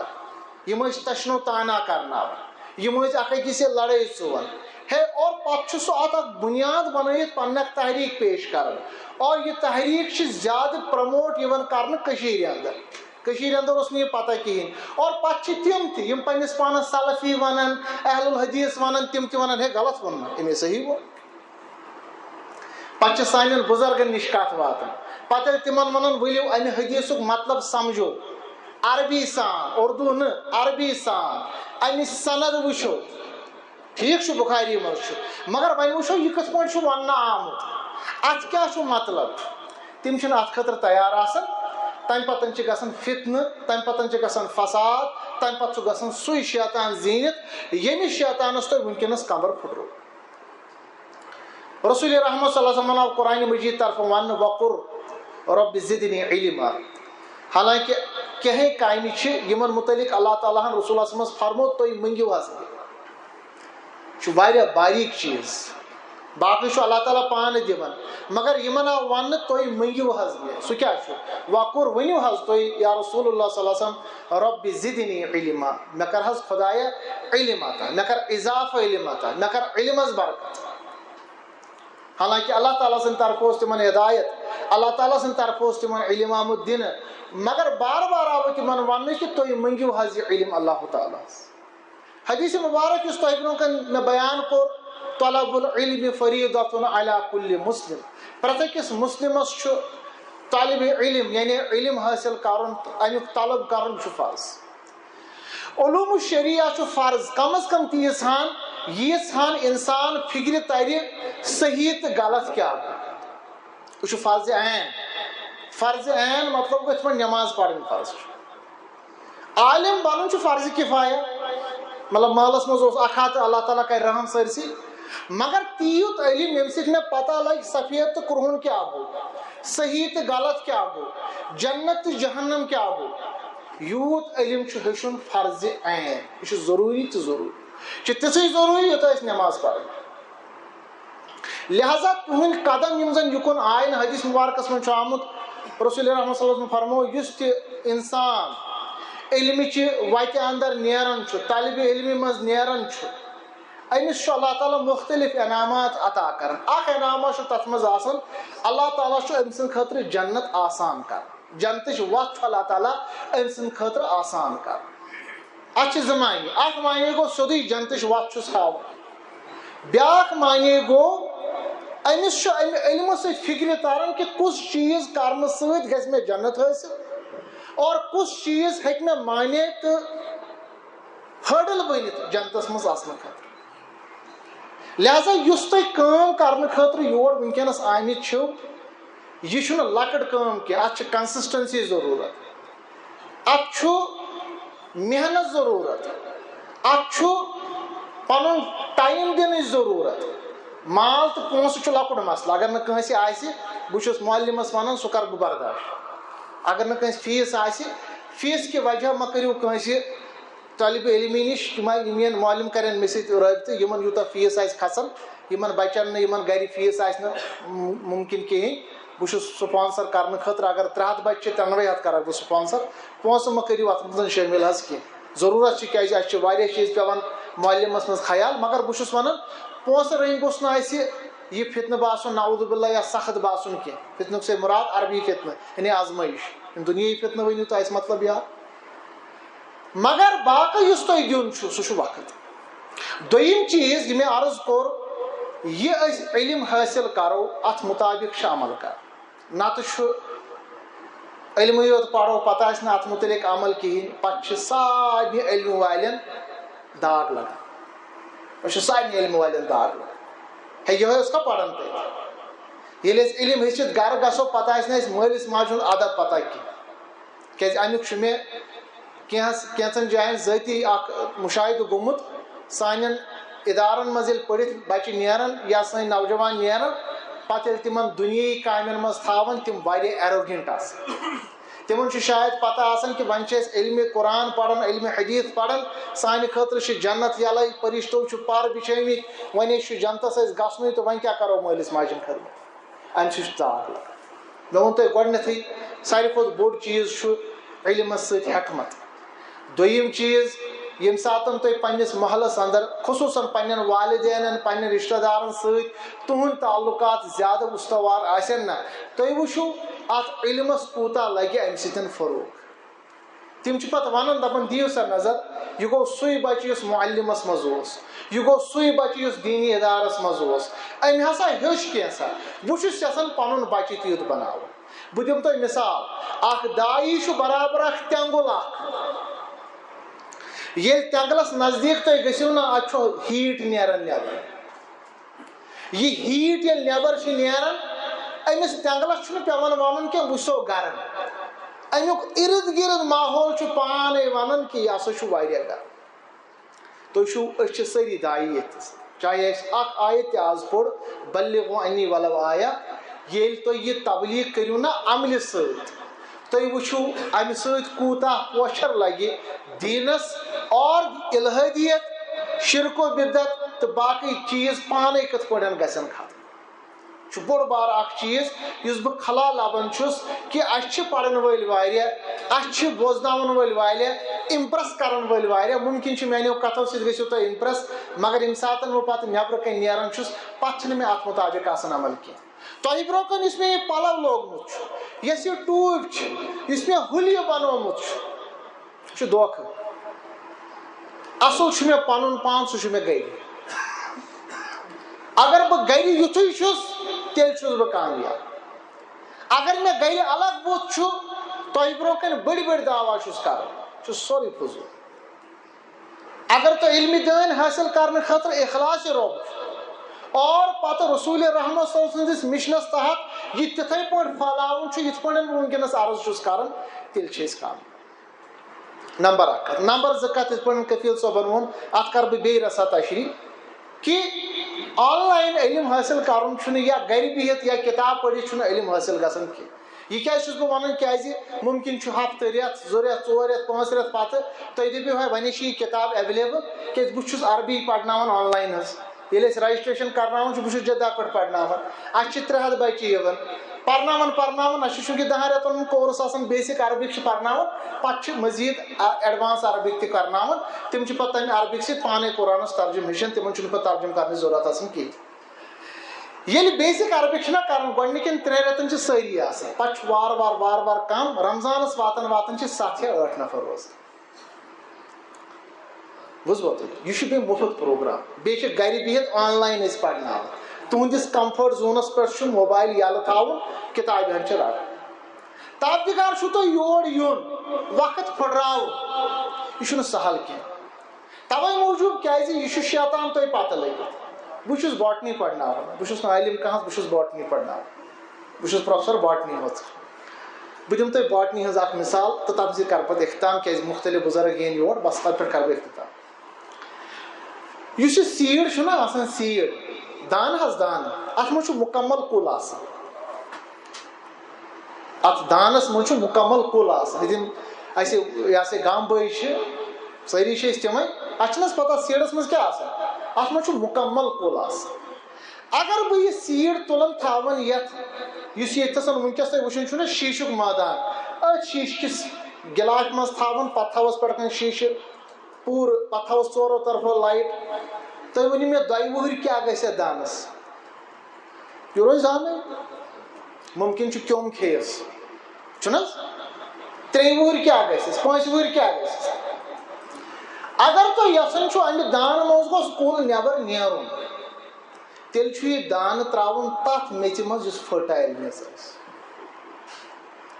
یِم ٲسۍ تشنو تانا کرناوان۔ یِم ٲسۍ اکھ أکِس سۭتۍ لڑٲے ژُوان۔ ہے، اور پتہٕ چھُ سُہ اتھ اکھ بُنیاد بنٲیِتھ پننہِ اکھ تحریٖک پیش کران۔ اور یہِ تحریٖک چھِ زیادٕ پرموٹ یِوان کرنہٕ کٔشیٖرِ اندر۔ کٔشیٖرِ اندر اوس نہٕ یہِ پتہ کِہیٖنۍ۔ اور پتہٕ چھِ تِم تہِ، یِم پننِس پانس سلفی ونان، اہل الحدیث ونان، تِم تہِ ونان، ہے، غلط ووٚن مےٚ، أمۍ صحیح ووٚن۔ پتہٕ چھِ سانٮ۪ن بُزرگن نِش کتھ واتان۔ پتہٕ ییٚلہِ تِمن ونان، ؤلِو، امہِ حدیثُک مطلب سمجھو عربی سان، اردو نہٕ، عربی سان، امِچ سند وٕچھو۔ ٹھیٖک چھُ، بخاری منٛز چھُ، مگر وۄنۍ وٕچھو، یہِ کِتھ پٲٹھۍ چھُ وننہٕ آمُت، اتھ کیٛاہ چھُ مطلب؟ تِم چھِنہٕ اتھ خٲطرٕ تیار آسان۔ تمہِ پتہٕ چھِ گژھان فتنہٕ، تمہِ پتہٕ چھِ گژھان فساد، تمہِ پتہٕ چھُ گژھان سُے شیطان زیٖنِتھ، ییٚمِس شیطانس تۄہہِ وٕنکیٚنس کمبر پھُٹرو۔ رسول رحمت صلی اللہ علیہ وسلم آو قرآن مجید طرفہٕ وننہٕ، وقل رب زدنی علما۔ حالانکہ کینٛہہ کامہِ چھِ، یِمن متعلق اللہ تعالیٰ ہن رسول اللہ صلی اللہ علیہ وسلمس فرموو، تُہۍ مٔنگِو حظ مےٚ۔ چھُ واریاہ باریٖک چیٖز۔ باقٕے چھُ اللہ تعالیٰ پانہٕ دِوان، مگر یِمن آو وننہٕ، تُہۍ مٔنگِو حظ مےٚ۔ سُہ کیٛاہ چھُ؟ وقل، ؤنِو حظ تُہۍ، یا رسول اللہ صلی اللہ علیہ وسلم، رب زدنی علما، مےٚ کر حظ خدایا علم عطا، مےٚ کر اضافہٕ علم عطا، مےٚ کر علمس برکت۔ حالانکہ اللہ تعالیٰ سٕنٛدِ طرفہٕ اوس تِمن ہدایت، اللہ تعالیٰ سٕنٛدِ طرفہٕ اوس تِمن علم آمُت دِنہٕ، مگر بار بار آو تِمن وننہٕ کہِ تُہۍ مٔنگِو حظ یہِ علم اللہ تعالیٰ ہس۔ حدیث مبارک یُس تۄہہِ برونٛہہ کنہِ مےٚ بیان کوٚر، طلب العلم فریضة علی کل مسلم، پرٛٮ۪تھ أکِس مسلمس چھُ طالب علم، یعنی علم حٲصِل کرُن، امیُک طلب کرُن چھُ فرض۔ علوم الشریعہ چھُ فرض، کم از کم تیٖژ ہن، ییٖژ ہن انسان فکرِ ترِ صحیح تہٕ غلط کیٛاہ گوٚو۔ یہِ چھُ فرض عین۔ فرض عین مطلب گوٚو یِتھ پٲٹھۍ نماز پرٕنۍ فرض چھُ۔ عالم بنُن چھُ فرض کفایہ، مطلب محلس منٛز اوس اکھ ہتھ تہٕ اللہ تعالیٰ کرِ رحم سٲرسٕے، مگر تیوٗت علم ییٚمہِ سۭتۍ مےٚ پتہ لگہِ سفید تہٕ کرٛہُن کیٛاہ گوٚو، صحیح تہٕ غلط کیٛاہ گوٚو، جنت تہٕ جہنم کیٛاہ گوٚو، یوٗت علم چھُ ہیٚچھُن فرض عین۔ یہِ چھُ ضروٗری تہٕ ضروٗری، یہِ چھُ تِژھٕے ضروٗری یوٗتاہ أسۍ نماز پرٕنۍ۔ لہذا تُہنٛدۍ قدم یِم زن یُکُن آے نہٕ، حدیث مبارکس منٛز چھُ آمُت، رسول رحمت صلی اللہ علیہ وسلم فرموو، یُس تہِ انسان علمٕچہِ وتہِ اندر نیران چھُ، طالب علمہِ منٛز نیران چھُ، أمِس چھُ اللہ تعالیٰ مُختٔلِف انعامات عطا کران۔ اکھ انعامہ چھُ تتھ منٛز آسان، اللہ تعالیٰ چھُ أمۍ سٕنٛدِ خٲطرٕ جنت آسان کران۔ جنتٕچ وتھ چھُ اللہ تعالیٰ أمۍ سٕنٛدِ خٲطرٕ آسان کران۔ اتھ چھِ زٕ معنی۔ اکھ معنی گوٚو سیوٚدُے جنتٕچ وتھ چھُس ہاوان۔ بیاکھ معنی گوٚو، أمِس چھُ امہِ علمہٕ سۭتۍ فکرِ تران کہِ کُس چیٖز کرنہٕ سۭتۍ گژھِ مےٚ جنت حٲصِل اور کُس چیٖز ہیٚکہِ مےٚ معنی تہٕ ہرڈل بٔنِتھ جنتس منٛز اژنہٕ خٲطرٕ۔ لہذا یُس تُہۍ کٲم کرنہٕ خٲطرٕ یور وٕنکیٚنس آمٕتۍ چھِو، یہِ چھُنہٕ لۄکٕٹ کٲم کینٛہہ، اتھ چھِ consistency ضروٗرت، اتھ چھُ محنت ضروٗرت، اتھ چھُ پنُن ٹایم دِنٕچ ضروٗرت۔ مال تہٕ پونٛسہٕ چھُ لۄکُٹ مسلہٕ، اگر نہٕ کٲنٛسہِ آسہِ، بہٕ چھُس معلمس ونان، سُہ کرٕ بہٕ برداشت۔ اگر نہٕ کٲنٛسہِ فیٖس آسہِ، فیٖس کہِ وجہ مہ کٔرِو کٲنٛسہِ طالب علمی نِش، یِم آے، یِم یِن معلم کرن مےٚ سۭتۍ رٲبطہٕ، یِمن یوٗتاہ فیٖس آسہِ کھسان، یِمن بچن نہٕ، یِمن گرِ فیٖس آسہِ نہٕ مُ-، مُمکِن کِہیٖنۍ، بہٕ چھُس sponsor کرنہٕ خٲطرٕ، اگر ترٛےٚ ہتھ بچہِ چھِ، ترٛٮ۪نوَے ہتھ کرکھ بہٕ sponsor۔ پونٛسہٕ مہ کٔرِو اتھ منٛز شٲمِل حظ کینٛہہ۔ ضروٗرت چھِ، کیازِ اسہِ چھِ واریاہ چیٖز پٮ۪وان معلمس منٛز خیال، مگر بہٕ چھُس ونان، پونٛسہٕ رٔنٛگۍ گوٚژھ نہٕ اسہِ یہِ فتنہٕ باسُن، نعوذ باللہ، یا سخت باسُن کینٛہہ۔ فتنُک سے مراد عربی فتنہٕ، یعنی آزمٲیش۔ یِم دُنیٲیی فتنہٕ ؤنِو تُہۍ، اسہِ مطلب یا مگر باقٕے یُس تۄہہِ دیُن چھُ، سُہ چھُ وقت۔ دوٚیِم چیٖز، یہِ مےٚ عرض کوٚر، یہِ أسۍ علم حٲصِل کرو، اتھ مُطابق چھُ عمل کرُن۔ نتہٕ چھُ علمٕے یوت پرو، پتہٕ آسہِ نہٕ اتھ مُتعلق عمل کِہیٖنۍ، پتہٕ چھِ سارنٕے علمہٕ والٮ۪ن داغ لگان۔ أسۍ چھِ سارنٕے علمہٕ والٮ۪ن داغ لگان۔ ہے، یِہوٚے اوسکھا پران تیٚلہِ؟ ییٚلہِ أسۍ علم ہیٚچھِتھ گرٕ گژھو، پتہٕ آسہِ نہٕ اَسہِ مٲلِس ماجہِ ہُنٛد ادب پتہ کینٛہہ۔ کیازِ امیُک چھُ مےٚ کینٛہس، کینٛژن جاین ذٲتی اکھ مُشاہدٕ گوٚمُت۔ سانٮ۪ن ادارن منٛز ییٚلہِ پٔرِتھ بچہِ نیران یا سٲنۍ نوجوان نیران، پتہٕ ییٚلہِ تِمن دُنیٲیی کامٮ۪ن منٛز تھاوان، تِم واریاہ arrogant آسان۔ تِمن چھُ شاید پتہ آسان کہِ وۄنۍ چھِ أسۍ علمِ قرآن پران، علمِ حدیث پران، سانہِ خٲطرٕ چھِ جنت یلے، پرشتو چھُ پر بچھٲومٕتۍ، وۄنۍ چھُ جنتس اَسہِ گژھنُے تہٕ وۄنۍ کیٛاہ کرو مٲلِس ماجہِ ہٕنٛدِ خٲطرٕ؟ امہِ سۭتۍ چھُ داغ لگان۔ مےٚ ووٚن تۄہہِ گۄڈٕنیتھٕے، ساروی کھۄتہٕ بوٚڑ چیٖز چھُ علمس سۭتۍ حکمت۔ دوٚیِم چیٖز، ییٚمہِ ساتَن تُہۍ پنٛنِس محلَس اندر، خصوٗصاً پنٛنٮ۪ن والدینَن، پنٛنٮ۪ن رِشتہٕ دارَن سۭتۍ تُہُنٛد تعلقات زیادٕ استوار آسن نہ، تُہۍ وٕچھِو اَتھ علمَس کوٗتاہ لَگہِ اَمہِ سۭتۍ فروغ۔ تِم چھِ پَتہٕ وَنان، دَپان، "دِیِو سا نظر، یہِ گوٚو سُے بَچہٕ یُس معلمَس منٛز اوس، یہِ گوٚو سُے بَچہٕ یُس دیٖنی اِدارَس منٛز اوس، أمۍ ہسا ہیوٚچھ کینٛژھا، بہٕ چھُس یَژھان پَنُن بَچہٕ تہِ یُتھ بَناوُن۔" بہٕ دِمہٕ تۄہہِ مِثال، اَکھ داعی چھُ برابر اَکھ تٮ۪نٛگُل اَکھ۔ ییٚلہِ تٮ۪نٛگلَس نزدیٖک تُہۍ گٔژھِو نہ، اَتہِ چھُ ہیٖٹ نیران نٮ۪بر۔ یہِ ہیٖٹ ییٚلہِ نٮ۪بر چھِ نیران، أمِس تٮ۪نٛگلَس چھُنہٕ پٮ۪وان وَنُن کینٛہہ، "وٕچھ سو گرم۔" اَمیُک اِرد گِرد ماحول چھُ پانَے وَنان کہِ یہِ ہسا چھُ واریاہ گرم۔ تُہۍ چھِو، أسۍ چھِ سٲری داعی ییٚتہِ۔ چاہے اَسہِ اَکھ آیت تہِ آز پوٚر، "بلغوا عنی ولو آیہ"، ییٚلہِ تُہۍ یہِ تبلیغ کٔرِو نہ عملہِ سۭتۍ، تُہۍ وٕچھِو اَمہِ سۭتۍ کوٗتاہ پوچھر لَگہِ دیٖنَس، اور الحٲدیت، شرک و بدعت تہٕ باقٕے چیٖز پانَے کِتھ پٲٹھۍ گژھن ختم۔ چھُ بوٚڑ بار اَکھ چیٖز یُس بہٕ خلا لبان چھُس کہِ اَسہِ چھِ پَرَن وٲلۍ واریاہ، اَسہِ چھِ بوزناوَن وٲلۍ واریاہ، اِمپرٛس کَرَن وٲلۍ واریاہ۔ مُمکِن چھُ میٛانیو کَتھو سۭتۍ گٔژھِو تُہۍ اِمپرٛس، مگر ییٚمہِ ساتَن بہٕ پَتہٕ نٮ۪برٕ کَنۍ نیران چھُس، پَتہٕ چھِنہٕ مےٚ اَتھ مُطابِق آسان عمل کینٛہہ۔ تۄہہِ برونٛہہ کَنہِ یُس مےٚ یہِ پَلَو لوگمُت چھُ، یۄس یہِ ٹوٗپۍ چھِ، یُس مےٚ حُلیہِ بَنومُت چھُ، یہِ چھُ دھوکہٕ۔ اَصٕل چھُ مےٚ پَنُن پان، سُہ چھُ مےٚ گَرِ۔ اگر بہٕ گَرِ یُتھُے چھُس، تیٚلہِ چھُس بہٕ کامیاب۔ اگر مےٚ گَرِ الگ بُتھ چھُ، تۄہہِ برونٛہہ کَنہِ بٔڑۍ بٔڑۍ دعویٰ چھُس کَران، چھُ سورُے فضوٗل۔ اگر تۄہہِ علمِ دٲنۍ حٲصِل کَرنہٕ خٲطرٕ اخلاص رۄب چھُ، اور پَتہٕ رسول رحمت صلی اللہ علیہ وسلم سٕنٛدِس مِشنَس تحت یہِ تِتھَے پٲٹھۍ پھٔہلاوُن چھُ، یِتھ پٲٹھۍ بہٕ وٕنکیٚنَس عرض چھُس کَران، تیٚلہِ چھِ أسۍ کامیاب۔ نمبر اکھ کتھ۔ نمبر زٕ کتھ، یِتھ پٲٹھۍ کفیل صٲبن ووٚن، اتھ کرٕ بہٕ بیٚیہِ رژھا تشریح کہِ آن لاین علم حٲصِل کرُن چھُنہٕ یا گرِ بِہِتھ یا کِتاب پٔرِتھ چھُنہٕ علم حٲصِل گژھان کینٛہہ۔ یہِ کیازِ چھُس بہٕ ونان؟ کیازِ ممکن چھُ ہفتہٕ، رٮ۪تھ، زٕ رٮ۪تھ، ژور رٮ۪تھ، پانٛژھ رٮ۪تھ پتہٕ تُہۍ دٔپِو، "ہے، وۄنۍ چھِ یہِ کِتاب ایویلیبل"، کیازِ بہٕ چھُس عربی پرناوان آن لاین حظ۔ ییٚلہِ أسۍ رجسٹریشن کرناوان چھِ، بہٕ چھُس جدہ پٮ۪ٹھ پرناوان، اَسہِ چھِ ترٛےٚ ہتھ بچہِ یِوان۔ پرناوان، پرناوان، اَسہِ چھُ چوٗنٛکہِ دَہَن رٮ۪تَن ہُنٛد کورس آسان، بیسک عربِک چھِ پرناوان، پتہٕ چھِ مزید، آ، ایڈوانس عربِک تہِ کرناوان۔ تِم چھِ پتہٕ تَمہِ عربِک سۭتۍ پانَے قرآنَس ترجمہٕ ہیٚچھان، تِمن چھُنہٕ پتہٕ ترجمہٕ کرنٕچ ضروٗرت آسان کِہیٖنۍ۔ ییٚلہِ بیسک عربِک چھِنہ کران، گۄڈٕنِکٮ۪ن ترٛٮ۪ن رٮ۪تَن چھِ سٲری آسان، پتہٕ چھُ وارٕ وارٕ، وارٕ وارٕ کم، رمضانَس واتان واتان چھِ ستھ یا ٲٹھ نفر روزان۔ بوٗزوا تُہۍ؟ یہِ چھُ بیٚیہِ مُفت پروگرام۔ بیٚیہِ چھِ گرِ بِہِتھ آن لاین أسۍ پرناوان۔ تُہنٛدِس کمفٲرٹ زونس پٮ۪ٹھ چھُ موبایل یَلہٕ تھاوُن، کِتابہِ ہن چھِ رٹٕنۍ۔ تابدِگار چھُو تۄہہِ یور یُن، وقت پھٕٹراوُن، یہِ چھُنہٕ سہل کینٛہہ۔ توے موٗجوٗب، کیازِ یہِ چھُ شیطان تۄہہِ پتہٕ لٔگِتھ۔ بہٕ چھُس باٹنی پرناوان، بہٕ چھُس نہٕ عٲلِم کانٛہہ، بہٕ چھُس باٹنی پرناوان۔ بہٕ چھُس پروفیسر باٹنی ہٕنٛز۔ بہٕ دِمہٕ تۄہہِ باٹنی ہٕنٛز اکھ مثال تہٕ تَمہِ سۭتۍ کَرٕ پَتہٕ اختتام، کیٛازِ مُختٔلِف بُزرگ یِن یور، بَس تَتھ پٮ۪ٹھ کَرٕ بہٕ اختتام۔ یُس یہِ سیٖڈ چھُنہ آسان، سیٖڈ، دانہٕ حظ دانہٕ، اَتھ منٛز چھُ مُکمل کُل آسان۔ اَتھ دانَس منٛز چھُ مُکمل کُل آسان۔ ییٚتہِ یِم اَسہِ، یہِ ہسا گام بٲے چھِ، سٲری چھِ أسۍ تِمَے۔ اَتھ چھِنہٕ حظ پَتہ سیٖڈَس منٛز کیٛاہ آسان؟ اَتھ منٛز چھُ مُکمل کُل آسان۔ اگر بہٕ یہِ سیٖڈ تُلان تھاوان یَتھ، یُس ییٚتہِ تھَسَن وٕنکیٚس تُہۍ وٕچھان چھُو نہ شیٖشُک مٲدان، أتھۍ شیٖشہٕ کِس گِلاس منٛز تھاوان، پَتہٕ تھاوَس پٮ۪ٹھ کَنۍ شیٖشہٕ پوٗرٕ، پَتہٕ تھاوَس ژورو طرفو لایٹ، تُہۍ ؤنِو مےٚ، دۄیہِ وُہٕرۍ کیٛاہ گژھِ اَتھ دانَس؟ یہِ روزِ زانٕے، مُمکِن چھُ کیوٚم کھیٚیَس، چھُنہٕ حظ؟ ترٛیٚیہِ وُہٕرۍ کیٛاہ گژھٮ۪س؟ پانٛژِ وُہٕرۍ کیٛاہ گژھٮ۪س؟ اگر تُہۍ یَژھان چھُو اَمہِ دانہٕ منٛز گوٚژھ کُل نٮ۪بر نیرُن، تیٚلہِ چھُ یہِ دانہٕ ترٛاوُن تَتھ میٚژِ منٛز یُس فٔرٹایِل میٚژ آسہِ۔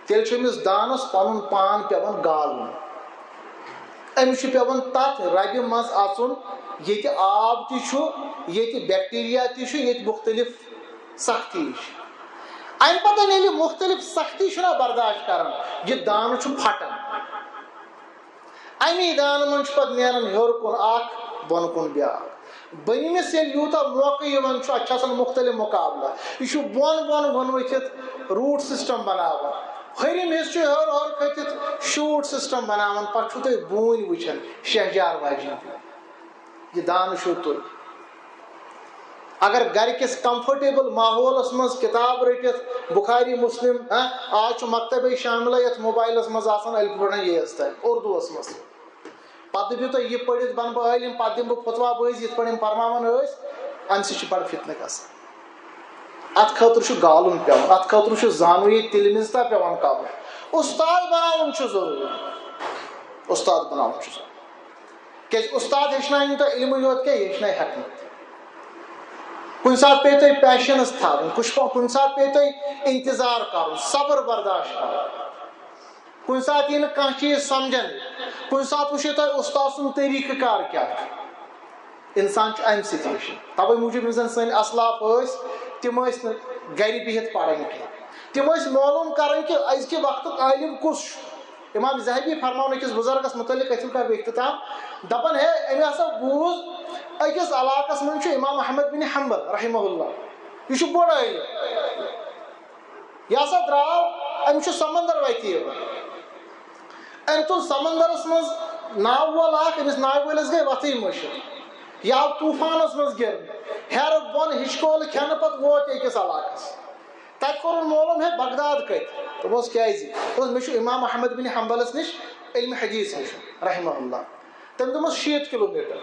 تیٚلہِ چھُ أمِس دانَس پَنُن پان پٮ۪وان گالُن۔ أمِس چھُ پٮ۪وان تَتھ رَبہِ منٛز اَژُن، ییٚتہِ آب تہِ چھُ، ییٚتہِ بیکٹیریا تہِ چھُ، ییٚتہِ مُختٔلِف سختی چھِ۔ اَمہِ پَتہٕ ییٚلہِ مُختٔلِف سختی چھُنہ برداشت کَران، یہِ دانہٕ چھُ پھٹان۔ اَمی دانہٕ منٛز چھُ پَتہٕ نیران ہیوٚر کُن اَکھ، بۄنہٕ کُن بیٛاکھ۔ بٔنمِس ییٚلہِ یوٗتاہ موقعہٕ یِوان چھُ، اَتھ چھِ آسان مُختٔلِف مُقابلہٕ۔ یہِ چھُ بۄن بۄن بۄن ؤتھِتھ روٗٹ سِسٹَم بَناوان۔ ہیٚرِم حِصہٕ چھُ ہیوٚر ہیوٚر کھٔتِتھ شوٗٹ سِسٹَم بَناوان۔ پَتہٕ چھُو تُہۍ بوٗنۍ وٕچھان، شہجار واجیٚنۍ۔ یہِ دانہٕ چھُو تُہۍ۔ اگر گرِ کِس کمفٲٹیبل ماحولس منٛز کِتاب رٔٹِتھ، بخاری، مسلم، ہاں، آز چھُ مکتبے شاملہ یتھ موبایلس منٛز آسان الف پٮ۪ٹھ ییس تام اردوس منٛز۔ پتہٕ دٔپِو تُہۍ، یہِ پٔرِتھ بنہٕ بہٕ عٲلِم، پتہٕ دِمہٕ بہٕ فتوا بٲزۍ، یِتھ پٲٹھۍ یِم پرناوان ٲسۍ۔ امہِ سۭتۍ چھُ بڑٕ فتنہٕ گژھان۔ اتھ خٲطرٕ چھُ گالُن پٮ۪وان، اتھ خٲطرٕ چھُ زانوی تلمذتا پٮ۪وان کرُن۔ استاد بناوُن چھُ ضروٗری، استاد بناوُن چھُ ضروٗری۔ کیازِ استاد ہیٚچھناوِ نہٕ تۄہہِ علمٕے یوت کینٛہہ، یہِ ہیٚچھناوِ حکمت۔ کُنہِ ساتہٕ پیٚیہِ تۄہہِ پیشنس تھاوٕنۍ، کُنہِ ساتہٕ پیٚیہِ تۄہہِ انتظار کرُن، صبر برداشت کرُن۔ کُنہِ ساتہٕ یی نہٕ کانٛہہ چیٖز سمجھن، کُنہِ ساتہٕ وٕچھِو تۄہہِ اُستاد سُنٛد طریٖقہٕ کار کیٛاہ چھُ۔ اِنسان چھُ اَمہِ سۭتۍ ہیٚچھان۔ تَوَے موٗجوٗب یِم زَن سٲنۍ اَسلاف ٲسۍ، تِم ٲسۍ نہٕ گَرِ بِہِتھ پَران کینٛہہ۔ تِم ٲسۍ معلوٗم کَران کہِ أزکہِ وقتُک عٲلِم کُس چھُ۔ اِمام ذہبی فرماوان أکِس بُزرگَس مُتعلِق، أتھۍ کَتھ اختتام، دَپان، ہے، أمۍ ہسا بوٗز أکِس علاقَس منٛز چھُ اِمام احمد بِن حنبل رحمہ اللہ، یہِ چھُ بوٚڑ عٲلِم۔ یہِ ہسا درٛاو، أمِس چھُ سمندر وَتی یِوان۔ أمۍ تُل سمندرس منٛز ناوٕ وول اکھ، أمِس ناوِ وٲلِس گٔے وَتھٕے مٔشِتھ۔ یہِ آو طوٗفانس منٛز گِرنہٕ، ہیرٕ بۄن ہِچکول کھٮ۪نہٕ پتہٕ ووت یہِ أکِس علاقس۔ تَتہِ کوٚرُن معلوم، ہے، بغداد کَتہِ؟ دوٚپمَس، کیٛازِ؟ دوٚپمَس، مےٚ چھُ امام احمد بن حنبلس نِش علمِ حدیث ہیٚچھُن، رحمہ اللہ۔ تٔمۍ دوٚپمَس، شیٖتھ کِلوٗ میٖٹر۔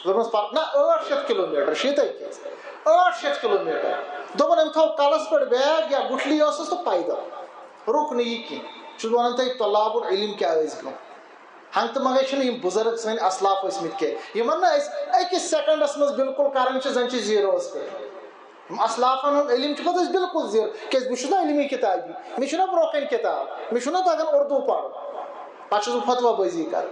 دوٚپمَس، پَر-، نہ، ٲٹھ شیٚتھ کِلوٗ میٖٹر، شیٖتھَے کیٛازِ؟ ٲٹھ شیٚتھ کِلوٗ میٖٹر۔ دوٚپُن، أمۍ تھوٚو کَلَس پٮ۪ٹھ بیگ یا گُٹھلی ٲسٕس تہٕ پیدل۔ رُک نہٕ یہِ کینٛہہ۔ چھُس بہٕ وَنان تۄہہِ، طلاب العلم کیٛاہ ٲسۍ برٛونٛہہ۔ ہنٛگ تہٕ منٛگَے چھِنہٕ یِم بُزرگ سٲنۍ اَسلاف ٲسۍ مٕتۍ کینٛہہ۔ یِمَن نہ أسۍ أکِس سیکنڈَس منٛز بالکل کَران چھِ، زَن چھِ زیٖروَس پٮ۪ٹھ۔ یِم اَسلافَن ہُنٛد علم چھُ پَتہٕ أسۍ بالکل زیٖرو، کیٛازِ بہٕ چھُس نہ علمی کِتابی، مےٚ چھُنہ برٛونٛہہ کَنہِ کِتاب، مےٚ چھُنہ تَگان اُردو پَرُن۔ پَتہٕ چھُس بہٕ فتویٰ بٲزی کَران۔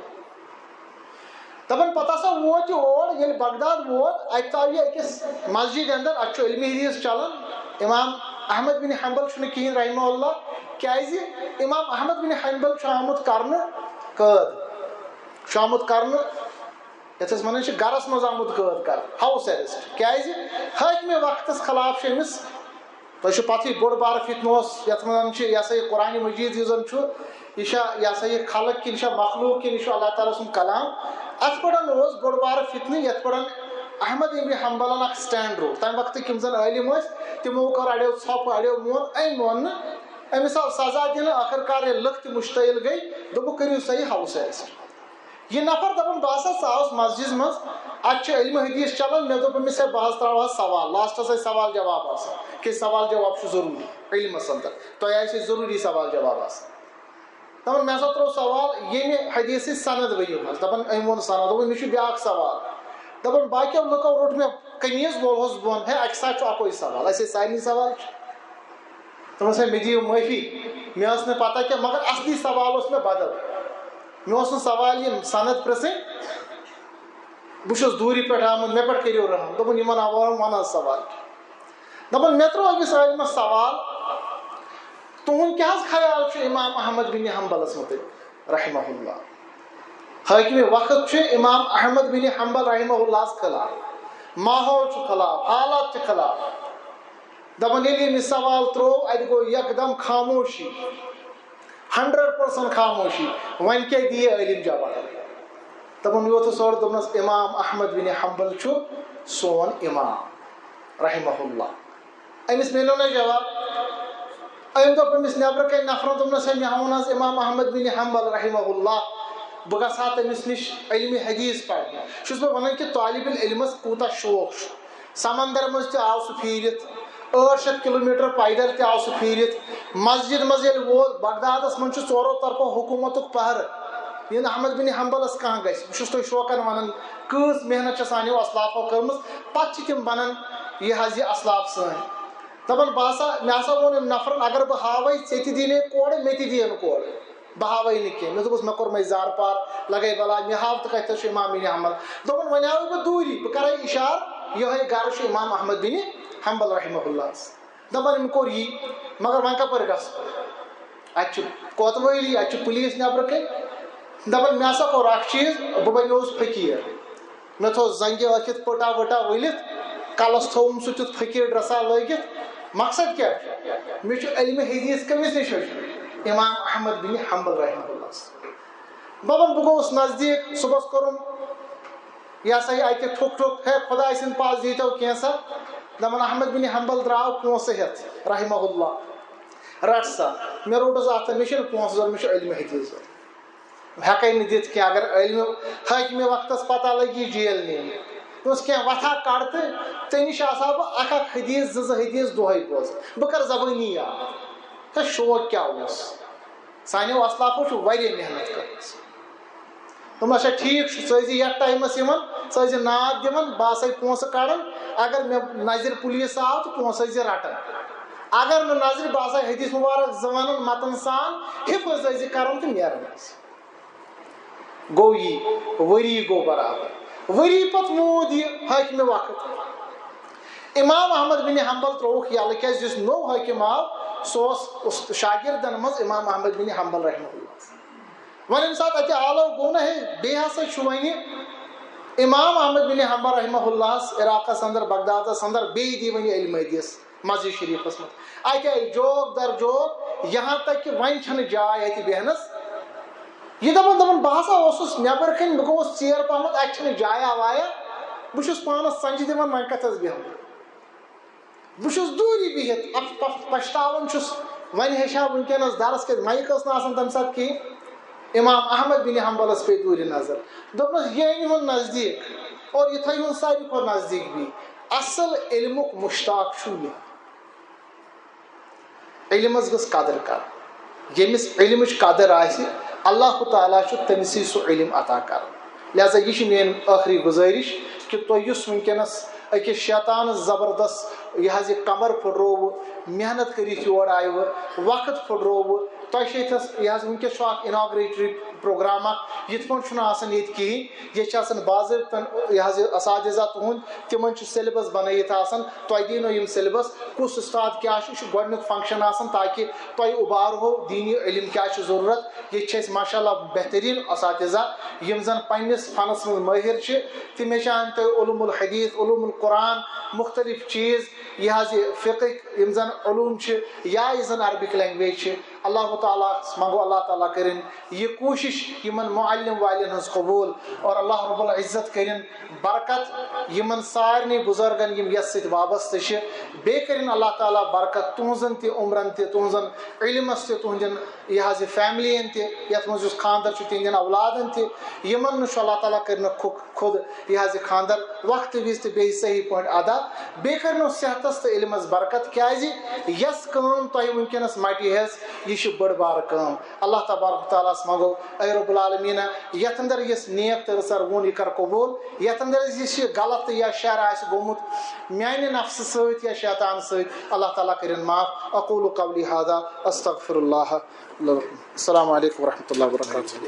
دَپان، پَتہٕ ہسا ووت یہِ اور، ییٚلہِ بغداد ووت، اَتہِ آو یہِ أکِس مسجد اندر، اَتہِ چھُ علمِ حدیث چلان۔ امام احمد بن حنبل چھُنہٕ کِہیٖنۍ، رحمہ اللہ، کیازِ امام احمد بن حنبل چھُ آمُت کرنہٕ قٲد، چھُ آمُت کرنہٕ، یَتھ أسۍ وَنان چھِ گرَس منٛز آمُت قٲد کرنہٕ، ہاؤس ایریسٹ۔ کیازِ؟ حٲکمِ وقتَس خلاف چھُ أمِس، تۄہہِ چھُ پَتہٕے، بوٚڑ بارٕ فتنہٕ اوس، یَتھ منٛز چھِ، یہِ ہسا یہِ قرآنِ مجیٖد یُس زَن چھُ، یہِ چھا، یہِ ہسا یہِ خلق کِنہٕ یہِ چھا مخلوق کِنہٕ یہِ چھُ اللہ تعالیٰ سُنٛد کلام؟ اَتھ پٮ۪ٹھ اوس بوٚڑ بارٕ فتنہٕ، یَتھ پٮ۪ٹھ احمد ابن حنبلن اکھ سٹینڈ روٚٹ۔ تَمہِ وقتٕکۍ یِم زَن عٲلِم ٲسۍ، تِمو کٔر، اَڑیو ژھۄپہٕ، اَڑیو مون، أمۍ مون نہٕ۔ أمِس آو سزا دِنہٕ، ٲخٕر کار ییٚلہِ لُکھ تہِ مُشتعل گٔے، دوٚپُکھ، کٔرِو سا یہِ ہاؤس ایریسٹ۔ یہِ نفر دَپان، بہٕ ہسا ژاوُس مسجد منٛز، اَتہِ چھُ علمِ حدیث چلان، مےٚ دوٚپ أمِس، ہے، بہٕ حظ ترٛاوٕ ہا سوال، لاسٹَس آسہِ سوال جواب آسان، کہِ سوال جواب چھُ ضروٗری علمَس اندر، تۄہہِ آسہِ ضروٗری سوال جواب آسان۔ دَپان، مےٚ ہسا ترٛوو سوال ییٚمہِ حدیثٕچ سند ؤنِو حظ۔ دَپان، أمۍ ووٚن سند، دوٚپُن، مےٚ چھُ بیٛاکھ سوال۔ دَپان، باقیو لُکو روٚٹ مےٚ قمیٖض وولہَس بۄن، ہے، اَکہِ ساتہٕ چھُ اَکُے سوال، اَسے سارنٕے سوال چھُ۔ دوٚپمَس، ہے، مےٚ دِیِو معٲفی، مےٚ ٲس نہٕ پَتہ کینٛہہ، مگر اَصلی سوال اوس مےٚ بدل۔ مےٚ اوس نہٕ سوال یِم سند پرٛژھٕنۍ، بہٕ چھُس دوٗرِ پٮ۪ٹھ آمُت، مےٚ پٮ۪ٹھ کٔرِو رحم۔ دوٚپُن، یِمَن عوامَن وَن حظ سوال۔ دَپان، مےٚ ترٛوو أمِس عٲلمَس سوال، تُہُنٛد کیٛاہ حظ خیال چھُ امام احمد بن حنبلس مُتعلق، رحمہ اللہ؟ حٲکمِ وقت چھُ امام احمد بن حنبل رحمہ اللہس خلاف، ماحول چھُ خلاف، حالات چھِ خلاف۔ دَپان، ییٚلہِ أمۍ یہِ سوال ترٛوو، اَتہِ گوٚو یکدم خاموشی، ہنڈریڈ پٔرسنٹ خاموشی۔ وۄنۍ کیٛاہ دِیہِ عٲلِم جواب؟ دَپان، یوتھس اورٕ دوٚپنَس، امام احمد بن حنبل چھُ سون امام، رحمہ اللہ۔ أمِس میلیو نہ جواب۔ أمۍ دوٚپ أمِس نیبرٕ کَنۍ نفرَن، دوٚپنَس، ہے، مےٚ ہاوُن حظ امام احمد بن حنبل رحمہ اللہ، بہٕ گژھٕ ہا تٔمِس نِش علمِ حدیث پرنہِ۔ چھُس بہٕ وَنان کہِ طالب العلمَس کوٗتاہ شوق چھُ۔ سمندر منٛز تہِ آو سُہ پھیٖرِتھ، ٲٹھ شیٚتھ کِلوٗ میٖٹر پیدل تہِ آو سُہ پھیٖرِتھ۔ مسجد منٛز ییٚلہِ ووت، بغدادَس منٛز چھُ ژورو طرفو حکوٗمتُک پہرٕ۔ ییٚلہِ احمد بن حنبلَس کانٛہہ گژھِ، بہٕ چھُس تۄہہِ شوقن وَنان، کۭژ محنت چھےٚ سانیو اسلافو کٔرمٕژ، پَتہٕ چھِ تِم بَنان یہِ حظ یہِ اسلاف سٲنۍ۔ دَپان، بہٕ ہسا، مےٚ ہسا ووٚن أمۍ نفرن، اگر بہٕ ہاوَے، ژےٚ تہِ دِنے کورٕ، مےٚ تہِ دِیَن کورٕ۔ بہٕ ہاوَے نہٕ کینٛہہ۔ مےٚ دوٚپُس، مےٚ کوٚرمَے زارٕ پار، لَگَے بَلاے، مےٚ ہاو تہٕ کَتہِ چھُ امام بن حنبل۔ دوٚپُن، وۄنۍ ہاوَے بہٕ دوٗری، بہٕ کَرَے اِشارٕ، یِہوٚے گَرٕ چھُ امام احمد بن حنبل رحمہ اللہَس۔ دَپان، أمۍ کوٚر یی، مگر وۄنۍ کَپٲرۍ گژھٕ؟ اَتہِ چھُ کوتوٲلی، اَتہِ چھُ پُلیٖس نٮ۪برٕ کَنۍ۔ دَپان، مےٚ ہسا کوٚر اَکھ چیٖز، بہٕ بَنیووُس فقیٖر۔ مےٚ تھوٚو زنٛگہِ ٲکھِتھ پٔٹا ؤٹا ؤلِتھ، کَلَس تھوٚوُم سُہ تیُتھ فقیٖر ڈرٛسا لٲگِتھ۔ مقصد کیٛاہ چھُ؟ مےٚ چھُ علمِ حدیث کٔمِس نِش ہیوٚچھمُت؟ امام احمد بن حنبل رحمہ اللہَس۔ دَپان، بہٕ گوٚوُس نزدیٖک، صُبحَس کوٚرُم یہِ ہسا یہِ اَتہِ ٹھُک ٹھُک، ہے، خۄداے سٕنٛدۍ پاس دیٖتو کینٛژھا۔ دَپان، احمد بن حنبل درٛاو پونٛسہٕ ہٮ۪تھ، رحمہ اللہ۔ رَٹ سا، مےٚ روٚٹُس اَتھ، مےٚ چھِنہٕ پونٛسہٕ ضوٚرَتھ، مےٚ چھُ علمِ حدیث ضوٚرَتھ۔ ہٮ۪کَے نہٕ دِتھ کینٛہہ۔ اگر علمِ حٲکمہِ وقتَس پَتہ لَگہِ، یہِ جیل نِنۍ۔ دوٚپمَس، کینٛہہ وَتھا کَڑ تہٕ ژےٚ نِش آسہٕ ہا بہٕ اَکھ اَکھ حدیث، زٕ زٕ حدیث دۄہَے بوزان۔ بہٕ کَرٕ زبٲنی یاد۔ تہٕ شوق کیٛاہ اوس؟ سانیو اسلافو چھُ واریاہ محنت کٔرمٕژ۔ دوٚپمَس، اچھا، ٹھیٖک چھُ، ژٕ ٲسۍ زِ یَتھ ٹایمَس یِوان، ژٕ ٲسۍ زِ ناد دِوان، بہٕ آسَے پونٛسہٕ کَڑان۔ اگر مےٚ نظرِ پُلیٖس آو تہٕ پونٛسہٕ ٲسۍ زِ رَٹان۔ اگر نہٕ نظرِ، بہٕ آسَے حدیث مُبارک زٕ وَنان مَتَن سان، حِفظ ٲسۍ زِ کَران تہٕ نیران ٲسۍ۔ گوٚو یی، ؤری گوٚو برابر۔ ؤری پتہٕ موٗد یہِ حٲکمہِ وقت۔ امام احمد بن حنبل ترٛووُکھ یَلہٕ، کیٛازِ یُس نوٚو حٲکِم آو، سُہ اوس اُست-، شاگردن منٛز امام احمد بن حنبل رحمہ اللہ۔ وۄنۍ ییٚمہِ ساتہٕ اَتہِ آلو گوٚو نہ، ہے، بیٚیہِ ہسا چھُ وۄنۍ امام احمد بن حنبل رحمہ اللہس عراقس اندر، بغدادس اندر، بیٚیہِ دی وۄنۍ علم حدیث۔ مسجد شریفس منٛز۔ اَتہِ آیہِ جوک در جوک، یہاں تک کہ وۄنۍ چھنہٕ جاے اَتہِ بیہنس۔ یہِ دپان، دپان، بہٕ ہسا اوسُس نٮ۪بر کنہِ، بہٕ گوٚوُس ژیر پہمتھ، اَتہِ چھنہٕ جایا وایا۔ بہٕ چھُس پانس سنجہِ دِوان، وۄنۍ کتھ حظ بیہمہٕ بہٕ؟ بہٕ چھُس دوٗری بِہِتھ، پش-، پش-، پشتاوان چھُس۔ وۄنۍ ہیٚچھ ہا وٕنکیٚنس درس، کیازِ مایک ٲس نہٕ آسان تمہِ ساتہٕ کِہیٖنۍ۔ امام احمد بن حنبلس پیٚیہِ دوٗرِ نظر۔ دوٚپنس، یہِ أنۍ ہُن نزدیٖک۔ اور یہِ تھٲیہِ ہُن ساروی کھۄتہٕ نزدیٖک بیٚیہِ۔ اصل علمُک مشتاق چھُ یہِ۔ علمس گٔژھ قدر کرٕنۍ۔ ییٚمِس علمٕچ قدر آسہِ، اللہ تعالیٰ چھُ تٔمِسٕے سُہ علم عطا کران۔ لہذا یہِ چھِ میٲنۍ ٲخری گُزٲرِش کہ تۄہہِ یُس وٕنکیٚنس أکِس شیطانس زبردست یہِ حظ یہِ کمر پھٕٹرووٕ، محنت کٔرِتھ یور آیوٕ، وقت پھٕٹرووٕ، تۄہہِ چھِ ییٚتھس، یہِ حظ وٕنکیٚس چھُ اکھ اناگریٹری پروگرام اکھ، یِتھ پٲٹھۍ چھُنہٕ آسان ییٚتہِ کِہیٖنۍ۔ ییٚتہِ چھِ آسان باضٲبطن یہِ حظ یہِ اساتذہ تُہُنٛد، تِمن چھُ syllabus بنٲیِتھ آسان، تۄہہِ دِنو یِم syllabus، کُس استاد کیٛاہ چھُ، یہِ چھُ گۄڈٕنیُک function آسان تاکہِ تۄہہِ اُبارٕ ہو دینی علم کیٛاہ چھُ ضروٗرت۔ ییٚتہِ چھِ اَسہِ ماشاء اللہ بہتریٖن اساتذہ یِم زن پننِس فنس منٛز مٲہِر چھِ، تِم ہیٚچھان تۄہہِ علوم الحدیث، علوم القرآن، مختلف چیٖز، یہِ حظ یہِ فقہٕکۍ یِم زن علوم چھِ یا یہِ زن عربک language چھِ۔ اللہ تعالیٰ ہس منٛگو، اللہ تعالیٰ کٔرِن یہِ کوٗشِش یِمن معلم والٮ۪ن ہٕنٛز قبوٗل، اور اللہ رب العزت کٔرِن برکت یِمن سارنٕے بُزرگن یِم یتھ سۭتۍ وابستہٕ چھِ۔ بیٚیہِ کٔرِن اللہ تعالیٰ برکت تُہنٛزن تہِ عمرن تہِ، تُہنٛزن علمس تہِ، تُہنٛدٮ۪ن یہِ حظ یہِ فیملی ین تہِ، یتھ منٛز یُس خاندر چھُ تِہنٛدٮ۪ن اولادن تہِ، یِمن نہٕ چھُ اللہ تعالیٰ کٔرِنکھ خُ-، خۄد یہِ حظ یہِ خاندر وقتہٕ وِزِ تہٕ بیٚیہِ صحیح پٲٹھۍ ادا۔ بیٚیہِ کٔرِنو صحتس تہٕ علمس برکت، کیازِ یۄس کٲم تۄہہِ وٕنکیٚنس مٹہِ حظ، یہِ چھِ بٔڑ بارٕ کٲم۔ اللہ تبارک و تعالیٰ ہس منٛگو، اے رب العالمین، یتھ اندر یُس نیک تہٕ رٕژر ووٚن، یہِ کر قبوٗل۔ یتھ اندر یُس یہِ غلط تہٕ یا شر آسہِ گوٚمُت میانہِ نفسہٕ سۭتۍ یا شیطان سۭتۍ، اللہ تعالیٰ کٔرِن معاف۔ اقول قولی هذا، استغفر اللہ۔ السلام علیکم ورحمۃ اللہ وبرکاتہ۔